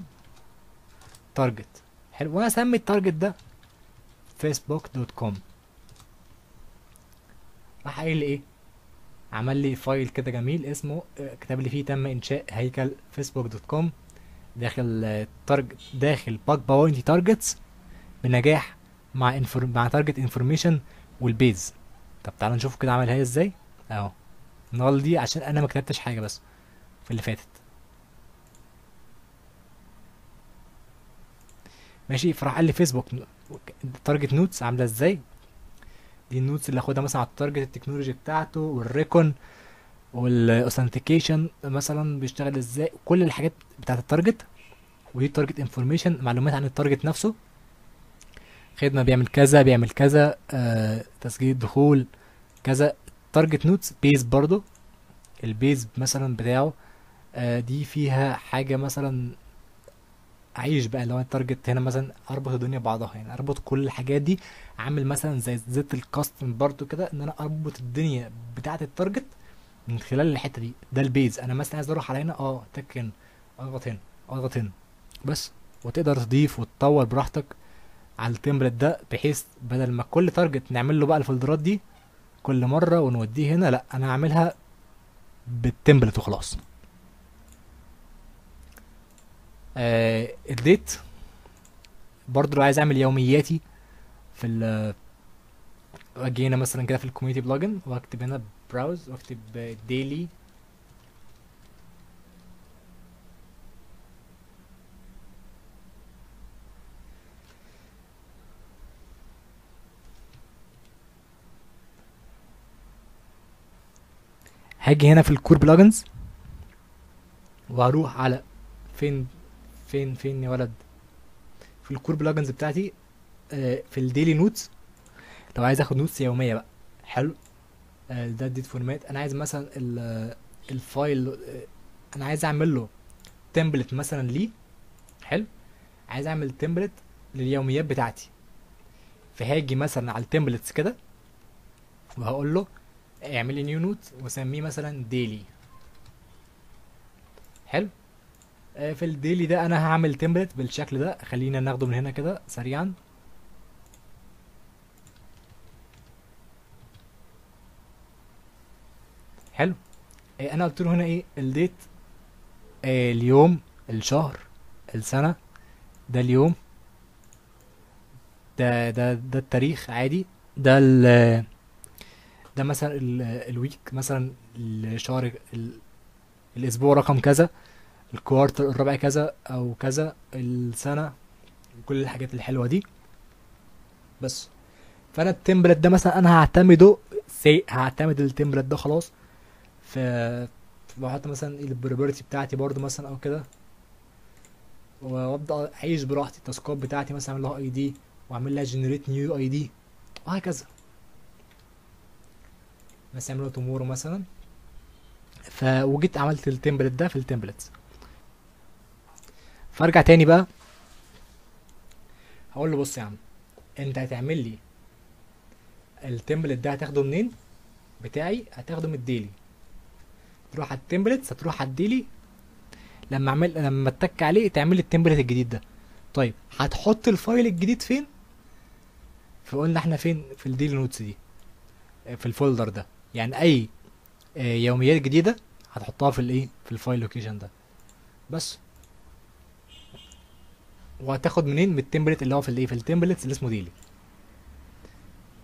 target. حلو. وانا اسمي ال target ده Facebook dot com. راح قايل لي ايه؟ عمل لي file كده جميل اسمه، كتب لي فيه تم انشاء هيكل Facebook dot com داخل target، داخل bug bounty targets بنجاح مع target information وال base. طب تعالى نشوف كده عملها ازاي. اهو null دي عشان انا ما كتبتش حاجة بس في اللي فاتت، ماشي. فراح قال لي Facebook target notes عامله ازاي، دي ال notes اللي هاخدها مثلا على ال target، ال technology بتاعته وال recon وال authentication مثلا بيشتغل ازاي، كل الحاجات بتاعت ال target. ودي ال target information، معلومات عن ال target نفسه، خدمة بيعمل كذا بيعمل كذا، تسجيل دخول كذا. target notes base برضو، ال base مثلا بتاعه، دي فيها حاجة مثلا عايش بقى لو ال target هنا مثلا اربط الدنيا ببعضها، يعني اربط كل الحاجات دي، عامل مثلا زي Zettelkasten برضو كده، ان انا اربط الدنيا بتاعه ال target من خلال الحتة دي. ده ال base. انا مثلا عايز اروح على هنا، تك هنا، اضغط هنا، اضغط هنا بس. وتقدر تضيف وتطور براحتك على ال template ده، بحيث بدل ما كل target نعمل له بقى ال folderات دي كل مرة ونوديه هنا، لا انا هعملها بال template وخلاص. ال date برضو لو عايز اعمل يومياتي في ال، اجي هنا مثلا كده في ال community plugin واكتب هنا browse واكتب daily هاجي هنا في ال core plugins وهروح على فين فين فين يا ولد، في ال core plugins بتاعتي، في ال daily notes. لو عايز اخد notes يومية بقى، حلو، ده ال date format. انا عايز مثلا ال file، انا عايز اعمل له template مثلا ليه، حلو، عايز اعمل template لليوميات بتاعتي، فهاجي مثلا على ال templates كده وهقول له اعمل لي new note وسميه مثلا daily. حلو، في ال daily ده انا هعمل template بالشكل ده، خلينا ناخده من هنا كده سريعا. حلو، انا قلت له هنا ايه ال date، اليوم، الشهر، السنة، ده اليوم، ده التاريخ عادي، ده ده مثلا ال week مثلا، الشهر، الاسبوع رقم كذا، ال quarter الربع كذا او كذا، السنة، كل الحاجات الحلوة دي بس. فانا ال template ده مثلا انا هعتمده، هعتمد ال template ده خلاص. بحط مثلا ال property بتاعتي برضو مثلا او كده، وابدا اعيش براحتي. ال taskات بتاعتي مثلا اعمل لها ID واعمل لها generate new ID وهكذا، مثلا اعمل لها tomorrow مثلا. وجيت عملت ال template ده في ال templates. فارجع تاني بقى هقول له بص يا عم، انت هتعمل لي ال template ده هتاخده منين؟ بتاعي هتاخده من ال daily، تروح على ال templates، هتروح على ال daily، لما اتك عليه تعمل لي ال template الجديد ده. طيب هتحط ال file الجديد فين؟ فقلنا احنا فين؟ في ال daily notes دي، في ال folder ده، يعني اي يوميات جديدة هتحطها في الايه، في ال file location ده بس. وهتاخد منين؟ من ال template اللي هو في الايه، في ال templates اللي اسمه daily.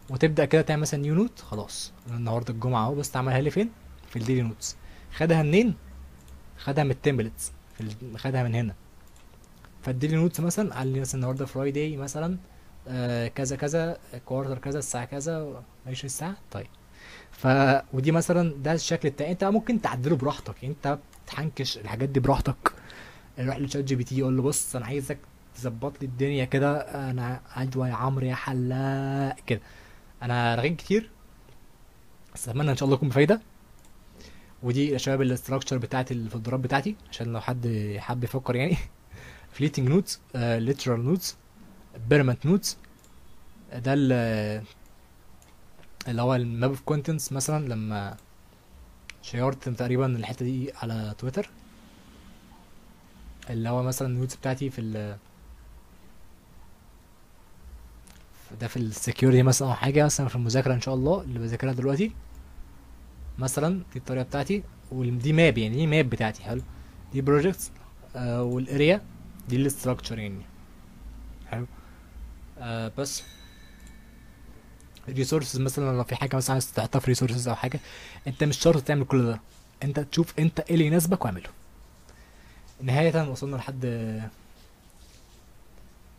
وتبدا كده تعمل مثلا new note، خلاص النهارده الجمعة اهو، بس تعملها لي فين؟ في ال daily notes. خدها منين؟ خدها من ال templates، خدها من هنا. فال daily notes مثلا قال لي مثلا النهارده Friday مثلا، كذا كذا، quarter كذا، الساعة كذا، ماشي الساعة. طيب ودي مثلا ده الشكل بتاعي، انت ممكن تعدله براحتك، انت بتحنكش الحاجات دي براحتك. روح ل ChatGPT يقول له بص انا عايزك تظبط لي الدنيا كده، انا عدوى يا عمرو يا حلاق كده. انا رغيت كتير بس اتمنى ان شاء الله يكون بفايده. ودي يا شباب ال structure بتاعت ال folderات بتاعتي عشان لو حد حب يفكر يعني. fleeting notes، literal notes، permanent notes، ده اللي هو ال map of contents مثلا، لما shareت تقريبا الحتة دي على تويتر، اللي هو مثلا ال notes بتاعتي في ده في ال security مثلا او حاجة، مثلا في المذاكرة ان شاء الله اللي بذاكرها دلوقتي مثلا، دي الطريقة بتاعتي. ودي map، يعني دي map بتاعتي. حلو، دي projects، وال area دي ال structure يعني. حلو، بس resources مثلا لو في حاجة مثلا عايز تحطها في resources او حاجة، انت مش شرط تعمل كل ده، انت تشوف انت ايه اللي يناسبك واعمله. نهاية وصلنا لحد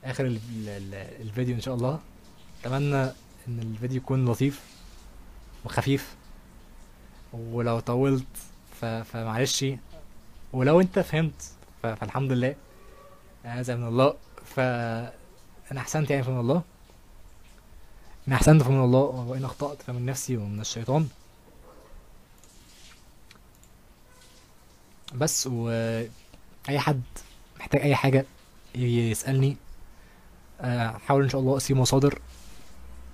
اخر الفيديو ان شاء الله. اتمنى ان الفيديو يكون لطيف وخفيف، ولو طولت فمعلش، ولو انت فهمت فالحمد لله، هذا من الله. فانا احسنت يعني فمن الله، ان احسنت فمن الله، وان اخطأت فمن نفسي ومن الشيطان. بس واي حد محتاج اي حاجة يسألني، احاول ان شاء الله اسيب مصادر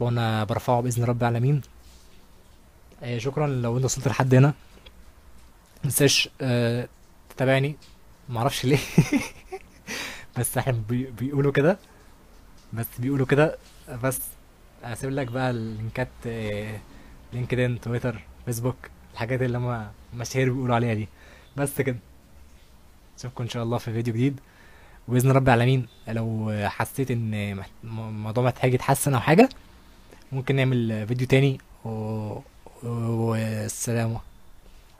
وانا برفعه باذن رب العالمين. شكرا لو انت وصلت لحد هنا، متنساش، تتابعني، معرفش ليه. بس احنا بيقولوا كده، بس بيقولوا كده. بس هسيب لك بقى اللينكات، لينكدين، تويتر، فيسبوك، الحاجات اللي هم مشاهير بيقولوا عليها دي. بس كده، اشوفكم ان شاء الله في فيديو جديد وباذن رب العالمين. لو حسيت ان الموضوع محتاج يتحسن او حاجة ممكن نعمل فيديو تاني. والسلام،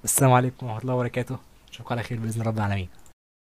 السلام عليكم ورحمة الله وبركاته. اشوفكم على خير باذن رب العالمين.